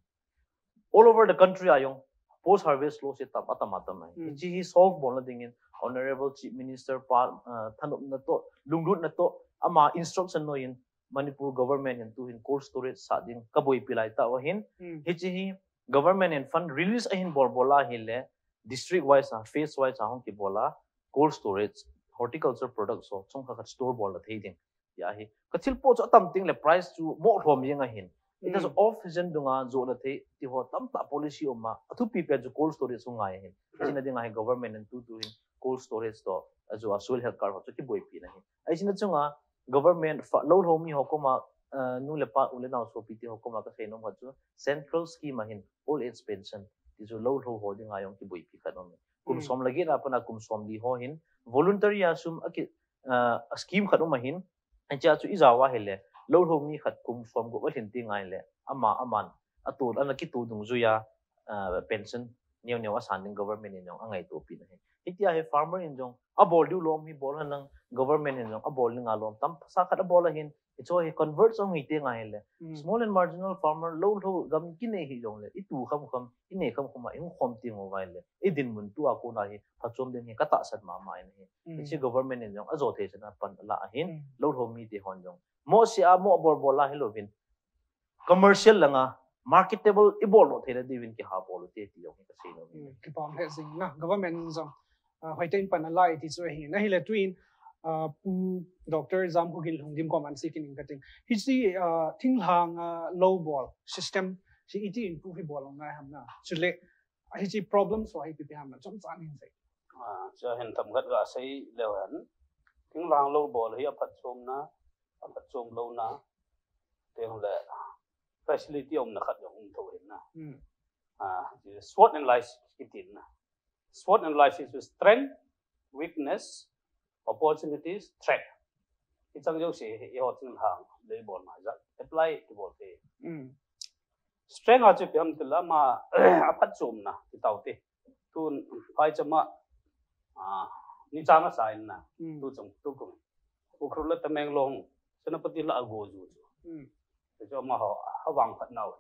All over the country a jong post harvest loss hi tam atam atam ahi. Hichi hi solve bolna dingin Honorable Chief Minister pa, uh, thanopna toh, lunglutna toh, ama instruction noiyin Manipur government in tuhin cold storage sah ding kaboipi laitah u ahin. Hichi hi government in fund release ahin bol bol a ahile district wise a, phase wise a hung kibol a, cold storage, horticulture products ho chungkhat khat store bolna thei ding. Tia hi. Ka thil po chu atam teng le price chu mo lhom jeng ahin. It has off season dunga jona thei ti ho tamtah policy um a, athupi pen chu cold storage chu ngai ahin. Hichina dinga hi government in tutu hin cold storage toh ajou a soil health card ho chu kiboipi na ahin. Hichina chunga government fa, lou lhou mi ho koma, uh, nu le pa, u le nao sopi te ho koma kasei nom khat chu central scheme ahin old age pension ti chu lou lhou ho dinga jong kiboipi khat um. Kum som le get a pat a kum som li ho hin voluntary a sum aki, uh, scheme khat um ahin. Hichea chu ijao a ahile lou lhou mi khat kum som gup alhin teng ahile ama, aman ato, ana kito dungjuia, uh, pension neo neo asan ding government in jong angaito pi na ahi. Hitia hi farmer in jong abol diu lom hi bol henlang, government in jong abol dinga lom tamsa khat abol ahin. Hicho hi convert jong hi teng ahile small and marginal farmer lou lhou gam kinei hi jongle itu kham kham, inei kham kham a ihung khom teng uva ahile idinmun tua kona hi phachom ding hi katahsan mama in ahi. Hichi government in jong ajo thei chan a pan ala ahin, lou lhou mi te hon jong mo se a mo bol bol a hilouvin commercial langa marketable ibol lo theina diuvin kiha bol u te ti jong hi kasei nom. Kipah le jing na government jong, uh, hoitah in pan alai ti chu ahi. Ahile tuin, uh, Pu Doctor Jamkhogin Lhungdim kom an sei kit ing kating. Hichi, uh, thinglhang, uh, lou bol system hi iti in pu hi bol ngai ham na. Chule hichi problem so hi ipi ipi ham na chomcha hin sei. Ah, chu hin themkhat gasei leu hen. Thinglhang lou bol hi aphatchomna, aphatchom louna, teng le facility umna khat jong um thou hin na. Ah, SWOT analysis kiti na. SWOT analysis chu strength, weakness, opportunities, threat. Hichang jouse hi eiho thinglhang lei bolna jat apply kibol thei. Strength a chu ipi ham tile ama aphatchomna ti tau te. Tun phaicham a, ah, nichang asa in na. Tuchung, tukum Ukhrul le Tamenglong, Senapati la ago ju chu. Chu amaho avangphat nau.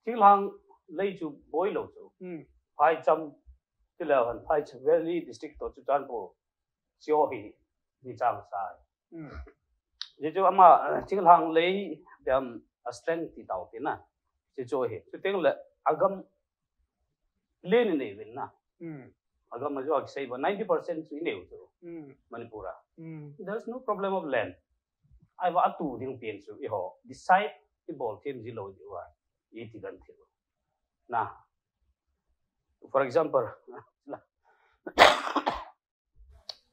Thinglhang lei chu boi lou chu. Phaicham, tileu hen Phaicham Valley District toh Churachandpur chu hi nichang asa. Hichu ama, eh, thinglhang lei ipi ham a strength ti tau te na. Hichu hi. Chuteng le agam len inei uvin na. Agam a chu akisei uva ninety percent chu inei u chu. Manipur a. There's no problem of land. Ahivang atu ding pen chu eiho decide ibol them ji lou diu a. Iti dan thil. Na. For example,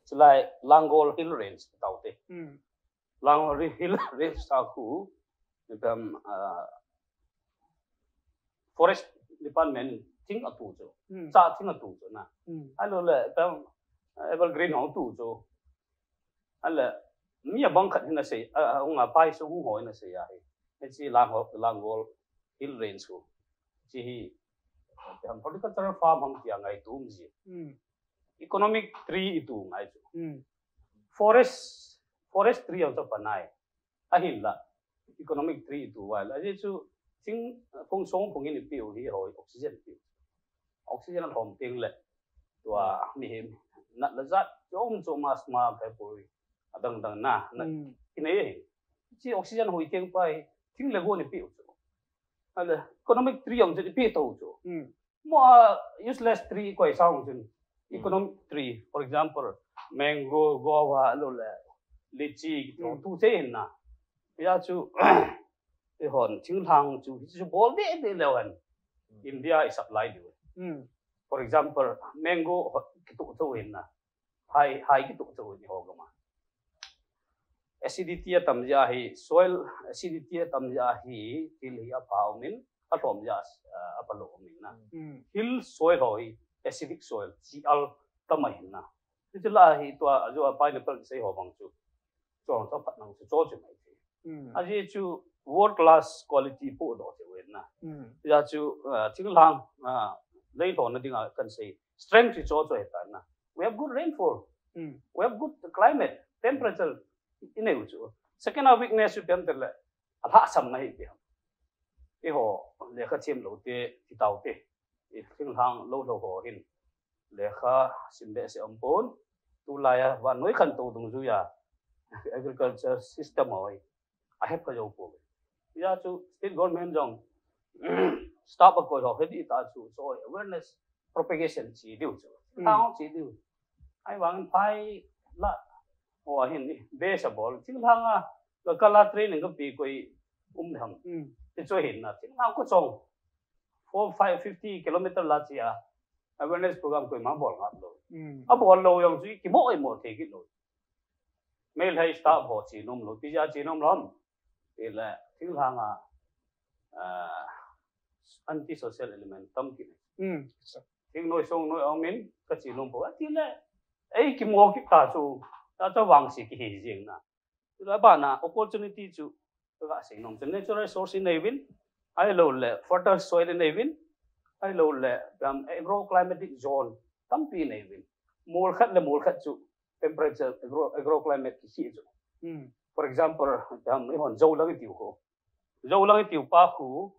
chulai Langol Hill Range tau te. Langol Hill Range tau khu, ipi ham, ah, Forest Department thing atu chu. Cha thing atu chu na. Ahilou le, ipi ham, evergreen ho atu chu. Ahile, mi abang khat hin asei, a, a, hung a pai su hung ho hin asei ahi. Hichi Langol, Langol Hill Range khu. Hichi hi, ipi ham, horticultural farm ham tia ngaito um ji. Economic tree itu ngai chu. Forest, forest tree ang chu panai. Ahinla, economic tree itu uva ahile. Ajeh chu Thing, phung song phung in ipi u hi ho oxygen ipi u. Oxygen alhom teng le tua mihem nat le jat chom chom asthma, phe poi, adang dang na, na kinei hi. Chi oxygen hoi teng pa hi thing le go ipi u chu. Ale economic tree jong chu ipi to chu. Mo a useless tree koi sang chun. Economic tree, for example, mango, guava, lo le, lychee, tu te na. Ya chu, ihon thinglhang chu, chu bol de de leu hen. India i supply diu. For example, mango kitu tu in na. Hai, hai kitu tu in ho gama. Acidity atam jeh hi, soil acidity atam jeh hi, thil hi apha umin, alhom jeh, ah, apha lou umin na. Hill soil ho hi, acidic soil, Cl tam ahin na. Hichu la hi tua, ajo a pineapple kisei ho bang chu. Chong chaphat nang chu, cho chu mai. Ajeh chu world class quality po do che wen na. Ya chu, ah, thinglhang, ah, lei lhon na dinga kan sei. Strength chu cho chu he ta na. We have good rainfall. We have good climate, temperature. Inei u chu. Second a weakness chu pian tel le. Alhahsam na hi pian. Eiho, lekha thiem lou te, ti tau te. I thinglhang lou lou ho hin. Lekha sim behseh um pon. Tulai a, vannoi khantou dungjuia. Agriculture system ho hi. Ahep kha jou poi. Ya chu state government jong staff akoi ho he di ta chu, so awareness propagation chi diu chu. Tao chi diu. Ahivangin phai la. O ahin ni. Base abol. Thinglhang a, ka kala training kapi koi um ham. Ti chu hin na. Thinglhang ko chong. Four, five, fifty kilometer la chi a. Awareness program koima bol ngap lou. Abol lou jong chu kimo imo thei kit lou. Meilhei staff ho chi nom lou, tija chi nom lou. Tile, thinglhang a, ah, anti social element tam kit. Thingnoi songnoi aumin, ka chi nom poi. Tile, ei kimo kit ta chu, ta chu vangse kihi jing na. Tule bana opportunity chu, ka sei nom chu natural resource inei uvin, ahilou le fertile soil inei uvin, ahilou le, um, agroclimatic zone tampi inei uvin. Mol khat le mol khat chu temperature, agro, agroclimate kihi chu. For example, um, ihon Jou lang itiu khu. Jou lang itiu pa khu,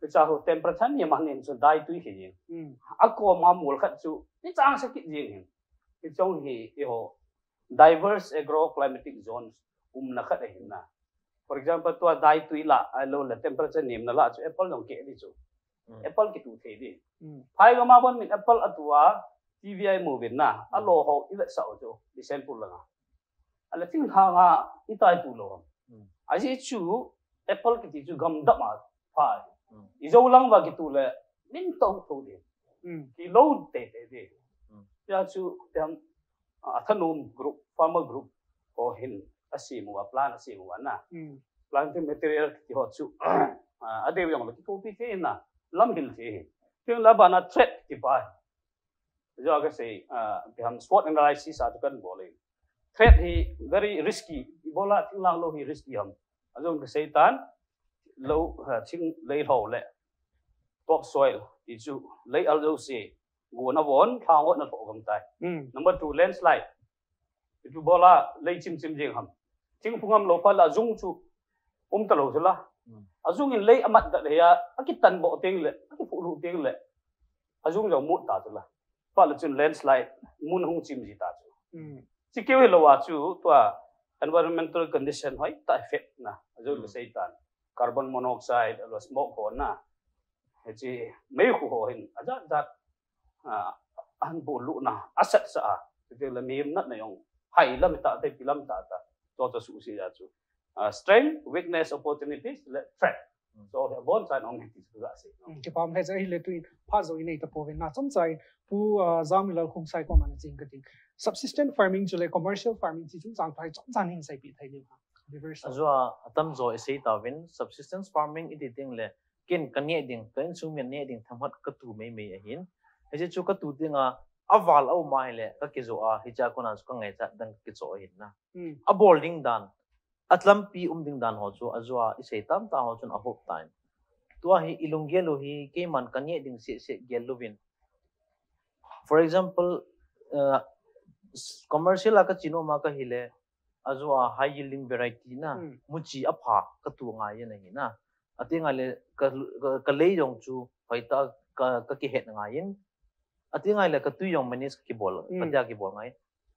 kicha khu temperature ni ma ni chu dai tui hi jing. Akoma mol khat chu, ni chang sa kit jing hin. Kichong hi, eiho, diverse agroclimatic zones umna khat ahin na. For example, tua dai tui la, ahilou le temperature nemna la chu apple jong keh di chu. Apple kitu thei di. Phai gam a bon min apple atu a, T V a imu uvin na, alo ho i vetsah u chu, Bishnupur langa. Ale thinglhang a i tai tu lou. Ajeh chu, apple kiti chu gam dam a phai. I Jou lang va kitu le, min tong tho di. Kilou tete di. Ya chu, tiam, a, athanom group, farmer group, ho hin, asem uva, plan asem uva na. Planting material kiti ho chu, a, adei u jong le kikopi thei na, lamhil thei. Tin la bana threat ti pa. Jou ka sei, a, tiam SWOT analysis a chu kan bol e. Threat hi very risky. Ibola thinglhang lou hi risky ham. Ajong ka sei tan, lou, a, thing lei lhou le. Top soil, ti chu lei al jouse, gon avon, lhang hot na lhoh gam tai. Number two, landslide. Ipi bola lei chim chim jing ham. Thingphung ham lou phat la jung chu um ta lou chu la. Ajung in lei amat da le ya, akitan bo teng le, akiphu lu teng le. Ajung jong mut ta chu la. Phat la chun landslide, mun hung chim ji ta chu. Chi keu hilou a chu, tua environmental condition hoi ta effect na. Ajung le sei tan. Carbon monoxide, lo smoke ho na. Hichi mei khu ho hin, ajat jat, a, an bu lu na, asat sa a. Ti le mi natna jong, hai lam ta, te pi lam ta ta. To to su si ya chu. A, strength, weakness, opportunities, le threat. So, he bon chan ong he ti chu ga se. Kipah e, ahile tu in, pha jo inei ta pouvin na, chomcha in, Pu, a, Jamilal Khongsai koma na ching ka ting. Subsistence farming chule commercial farming chi chungchang thei chomcha in seipeh thei diu ham. Viewers. Ajua, atam jo isei tauvin, subsistence farming iti teng le, ken ka neh ding, ka insung mi neh ding, themkhat ka tu mei mei ahin. Hiche chu ka tu ding a, aval a um ahile, ka kijo a, hiche a kona chu ka ngaichat dang ka kicho ahin na. Abol ding dan, atlampi um ding dan ho chu, ajua, isei tam ta ho chun ahop tan. Tua hi, ilunggel u hi, keiman ka neh ding seh seh gel uvin. For example, uh, commercial a ka chi nom a ka hile, ajua high yielding variety na, muchi apha ka tu ngai ahi na. Ati ngai le ka, ka, ka lei jong chu hoitah a ka, ka kihet ngai in. Ati ngai le ka tui jong manage ka kibol, Mm. ka tia kibol ngai.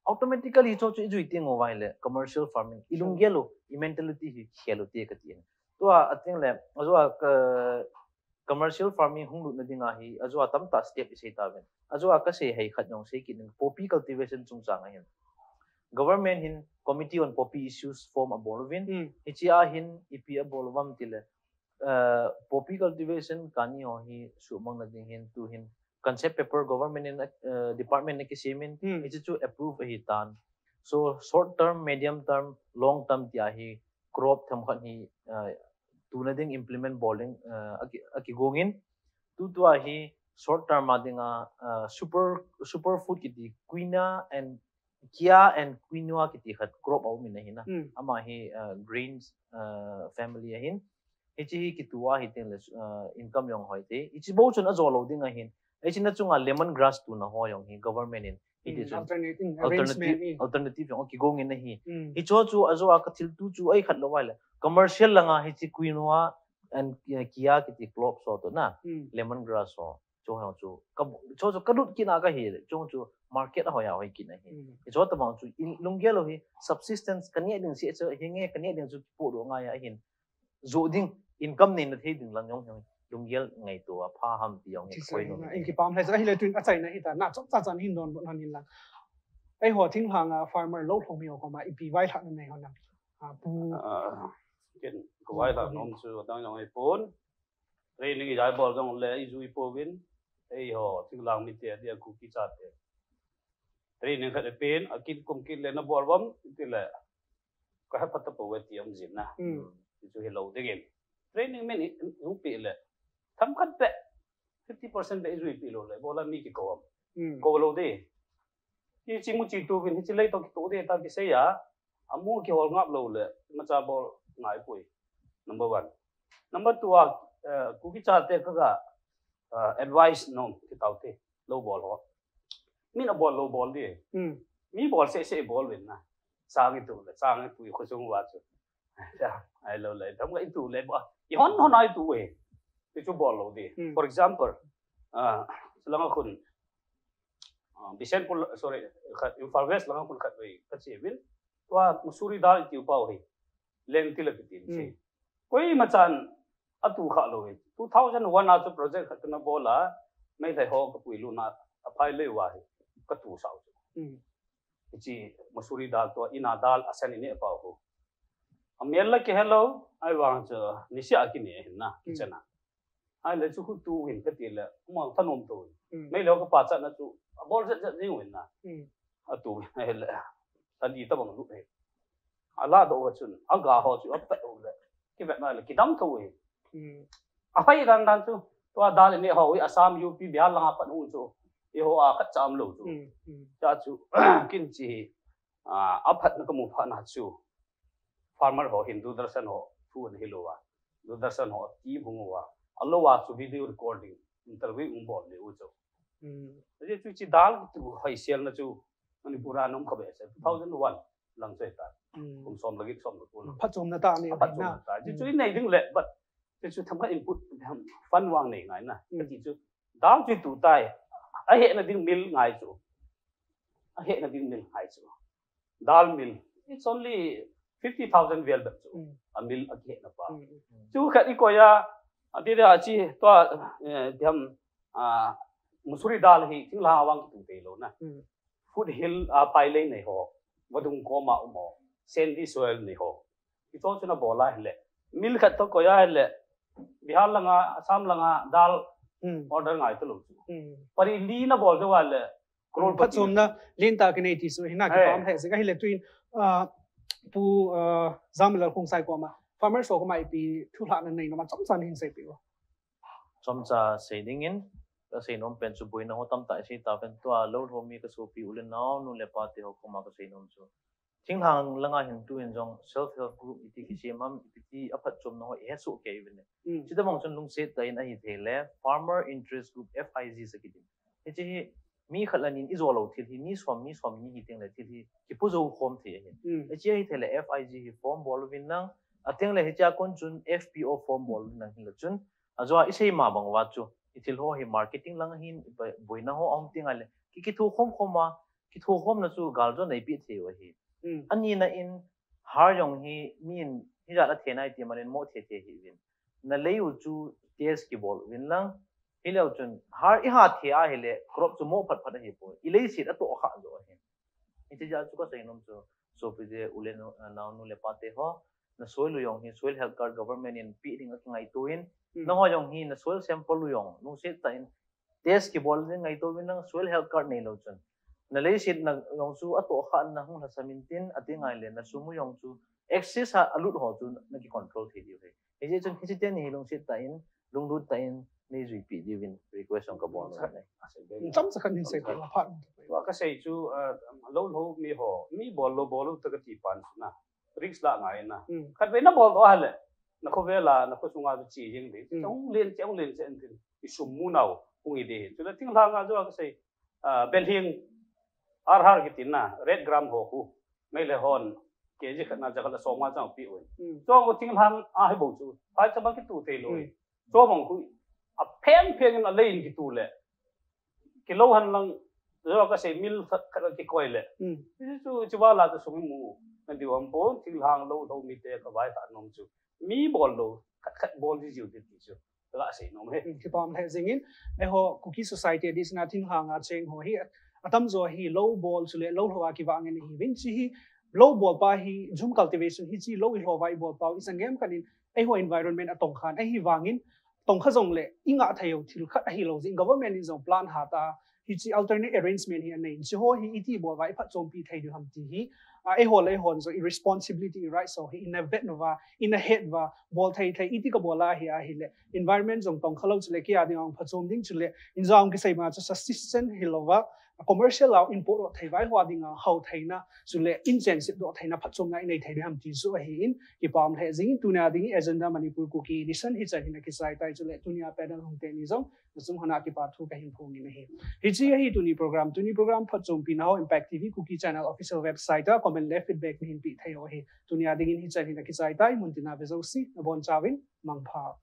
Automatically chu chu ijui teng u vai le commercial farming. I lunggel u, i mentality hi khel u ti ka ti. Tua ati le, ajua ka commercial farming hung lut na ding a hi, ajua tamtah step i sei ta ven. Ajua ka sei hai khat jong sei kit ning poppy cultivation chungchang a hin. Government hin Committee on Poppy Issues form a bol uvin. Mm. Hichi a hin ipi a bol uvam ti le, uh, poppy cultivation kani ho hi sumang na ding hin tu hin concept paper government in, uh, department na kisem in, Hmm. hichi chu approve ahi tan. So short term, medium term, long term ti a hi crop themkhat hi, uh, tu na ding implement bol ding, uh, aki, aki gong in. Tu tu a hi short term a ding a, uh, super, super food kiti quinoa and chia and quinoa kiti khat crop a um in ahi na. Hmm. Ama hi, uh, grains, uh, family ahin. Hichi hi kitu a hi teng le, uh, income jong hoi te. Hichi bou chun ajo lo ding ahin. Hichi na chunga lemon grass tu na ho jong hi government in. Hiti Mm, chun alternate, mm, alternative, arrangement, mm. alternative jong aki gong in ahi. Mm. Hicho chu ajo a ka thil tu chu ai khat lo vai le. Commercial langa hichi quinoa and, uh, chia kiti crop so to na. Mm. Lemon grass so. Cho ho chu. Ka, cho chu ka lut kina ka hi le. Cho chu market a hoi a hoi kina hi. Mm. Hicho ta bang chu in lunggel lo hi subsistence ka ne ding si chu hi nge ka ne ding chu po do ngai a hin. Zo ding income nei na thei ding lang jong hi lunggel ngai to a pha ham ti jong hi Chi koi sai no. na, in kipam le, ahile tuin achaina hita, na chomcha chan hin donbut hon in lang. Eiho thinglhang a farmer lou lhom ho koma ipi vailhahna nei hon nam. A, pu. Ah, ken ka vailhah nom chu adang jong ahipon. Training ijat bol jong le ijui pouvin. Eiho thinglhang mite dia Kuki chate. Training khat apen, akin kum kin le na bol uvam, ti le. Ka hepha tapouve ti um jin na. Mm. Ti chu hilou dingin. Training min i, i, i pe le. Themkhat beh. Fifty percent beh ijui pe lou le. Bol a mi kikou am. Mm. Kou lou ding. Hichi mu chi tuvin, hichi lei to kitoh ding ta kisei a. Amu kihol ngap lou le. Imacha bol ngai poi. Number one. Number two a, eh, Kuki chate ka ga, eh, advice nom kitao te. Lou bol ho. Min abol lou bol ding. Mm. Mi bol seh seh bol uvin na. Sang itu le, sang itu i khosung uva chu. Ya, ahilou le, themkhat itu le ba. I hon hon a itu e. Ti chu bol lou ding. Mm. For example, ah, langa khun, ah, Bishenpur, sorry, khat, Imphal West langa khun khatvei ka che uvin. Tua masuri dal iti u pau hi. Lentil a kiti in Mm. che. Koima chan atu kha lou hi. Two thousand one a chu project khat kana bol a, Meitei ho ka puilut na, aphai lei uva hi. Ka tu sau chu. Mm. Hichi masuri dal tua in a dal asan ine pau ho. Amel la kihe lou, ahivang chu niseh a kine hin na, Mm. kichen a. Ahile chu khu tu hin ka ti le, ma thanom to. Mm. Meitei ho ka pachatna chu, abol jet jet jing uvin na. Mm. Atu hin ahile, adi tabang lut hi. Ala do ka chun, aga ho chu, apet u le. Kivet na le, kidam to hi. Mm. Aphai dan dan chu, tua dal ine ho hi, Assam, U P, Bihar langa pat u chu. Eiho a khat cha um lou chu. Mm. Mm. Cha chu, kin chi hi, ah, aphatna ka mu phatna chu. Farmer ho hin Doordarshan ho thu ana hilou a. Doordarshan ho team hung uva. Alou a chu video recording, interview hung bol le u chu. Mm. Aje chu chi dal tu hoi sel na chu Manipur a nom kha be se two thousand one lang chu ta. Mm. Kum som lagi som lo tu. Phatchomna ta ni. Phatchomna ta. Chu chu nei ding le, but chu chu themkhat input, fund vang nei ngai na. Mm. Ti chu dal chu tu tai. Ahehna ding mill ngai chu. Ahehna ding mill ngai chu. Dal mill. It's only fifty thousand vel bep chu. Mm. A mill akihehna pa. Mm. Chu khat i koi a, ati dia chi tua, eh, diam, ah, masuri dal hi thinglhang a vang kitu tei lou na. Mm. Foothill a pailei nei ho, vadung koma um ho, sandy soil nei ho. Ito chu na bol a hile. Mill khat to koi a hile. Bihar langa, Assam langa dal Mm. order ngai to lou chu. Mm. Pari li na bol to a le. Crore Phatchomna lentah kinei ti chu hina Eh. kipam he se ka hile tuin, ah, Pu, ah, Jamlal Khongsai koma, farmers ho koma ipi thulhahna nei nom a chomcha hin sei peh o. Chomcha sei dingin, ka sei nom pen chu boina ho tamtah i sei ta pen tua lou lhom mi ka sopi u le nao, nu le pa te ho koma ka sei nom chu. Thinglhang langa hin tu hin jong self help group iti kisem ham, iti aphatchomna ho i he soh kei uvin. Mm. Chuti bang chun lungset tah in ahi thei le, Farmer Interest Group, F I G sa kiti. Hichi hi, mi khat le ni in i jo lou thil hi, mi som, mi som ni hi teng le thil hi, kipu jo khom thei ahi. Mm. Hichi ahi thei le F I G hi form bol uvin lang, Ateng le hichea kon chun F P O form bol nang hin le chun, ajoa isei ma bang uva chu, ithil ho hi marketing lang hin, boina ho aum teng le, ki kitho khom khom a, kitho khomna chu gal jo nei pi thei u ahi. Ani na in, har jong hi, min, hijat a thei nai ti manin mo thei thei hi vin. Na lei u chu test kibol vin lang, hileu chun, har i ha thei a hile, crop chu mo phat phat ahi poi. I leiset a to kha jo ahi. Hiti ja chu ka sei nom chu, sopi je u le nau nu le pa te ho, na soil u jong hi soil health card government in pi ding a kingaito in, na ho jong hi na soil sample u jong, lungset tah in, test kibol ding ngaito vin lang soil health card nei lo chun. Na leiset na jong chu a to kha na hung lhasam in tin, ati ngai le na sum u jong chu excess a alut ho chu na ki control thei diu ahi. Hijeh chun hiche teni hi lungset tah in, lunglut tah in, nei jui pi diu vin request jong ka bol na. Chomcha khat hin sei pha. Wa ka sei chu, lo lo mi ho, mi bol lo bol lo ta ka ti pan na. Risk la ngai na. Khat ve na bol to hale. Na kho ve la, na kho sunga chu chi jing de. Chong len, chong len chen tin. I sum mu nau, hung i de. Chu la thing la nga jo ka sei. Belhing ar har ki tin na, red gram ho khu. Mai le hon, K G khat na ja ka la som nga chang pi un. Chong ko thing la a hi bo chu. Phai cha ba ki tu te lo. Chong bang khu. A pheng pheng in a lei in ki tu le. Kilo han lang, jo ka sei mil khat khat ki koi le. Chu chu wa la chu sum mu. Na di wan po, thing la lo lo mi te ka vai ta nom chu. Mi bol lo, khat khat bol ji jiu ti chu. Ka sei nom e. Kipah le jing in, eiho Kuki society a di sina thing la nga cheng ho hi, atam jo hi lo bol chu le lo lo a kivang in hi vin chi hi, lo bol pa hi, jhum cultivation hi chi lo i lo vai bol pa, i sang gem kan in, eiho environment a tong khan, ahi vang in, tong kha jong le, i nga thei u thil khat ahi lo jing, government in jong plan ha ta, hi chi alternate arrangement hi a nei, chi ho hi i ti bol vai phat chom pi thei diu ham ti hi, a, eiho le eiho jong i responsibility, i right so hi, i na vet nu va, i na het va, bol thei thei, i ti ka bol a hi a hi le, environment jong tong kha lo chu le, ki a ding ang phat chom ding chu le, in jong ki sei ma chu subsistence hi lo va, commercial lau in po ro thei vai ho a ding a hau thei na, chu le, in chen sit do thei na phat chom na i nei thei diu ham ti chu ahi in, kipah le jing in, tunia ding agenda Manipur Kuki edition hi chan hin a kisai tai chu le, tunia panel hung te ni jong, na chung hon a kipa thu ka hin phong in ahi. Hi chi ahi tuni program, tuni program phat chom pi na ho Impact T V Kuki channel official website a comment le feedback na hin pi thei u ahi. Tunia ding in hi chan hin a kisai tai, mun tina ve jouse, na bon chauvin, mangpha.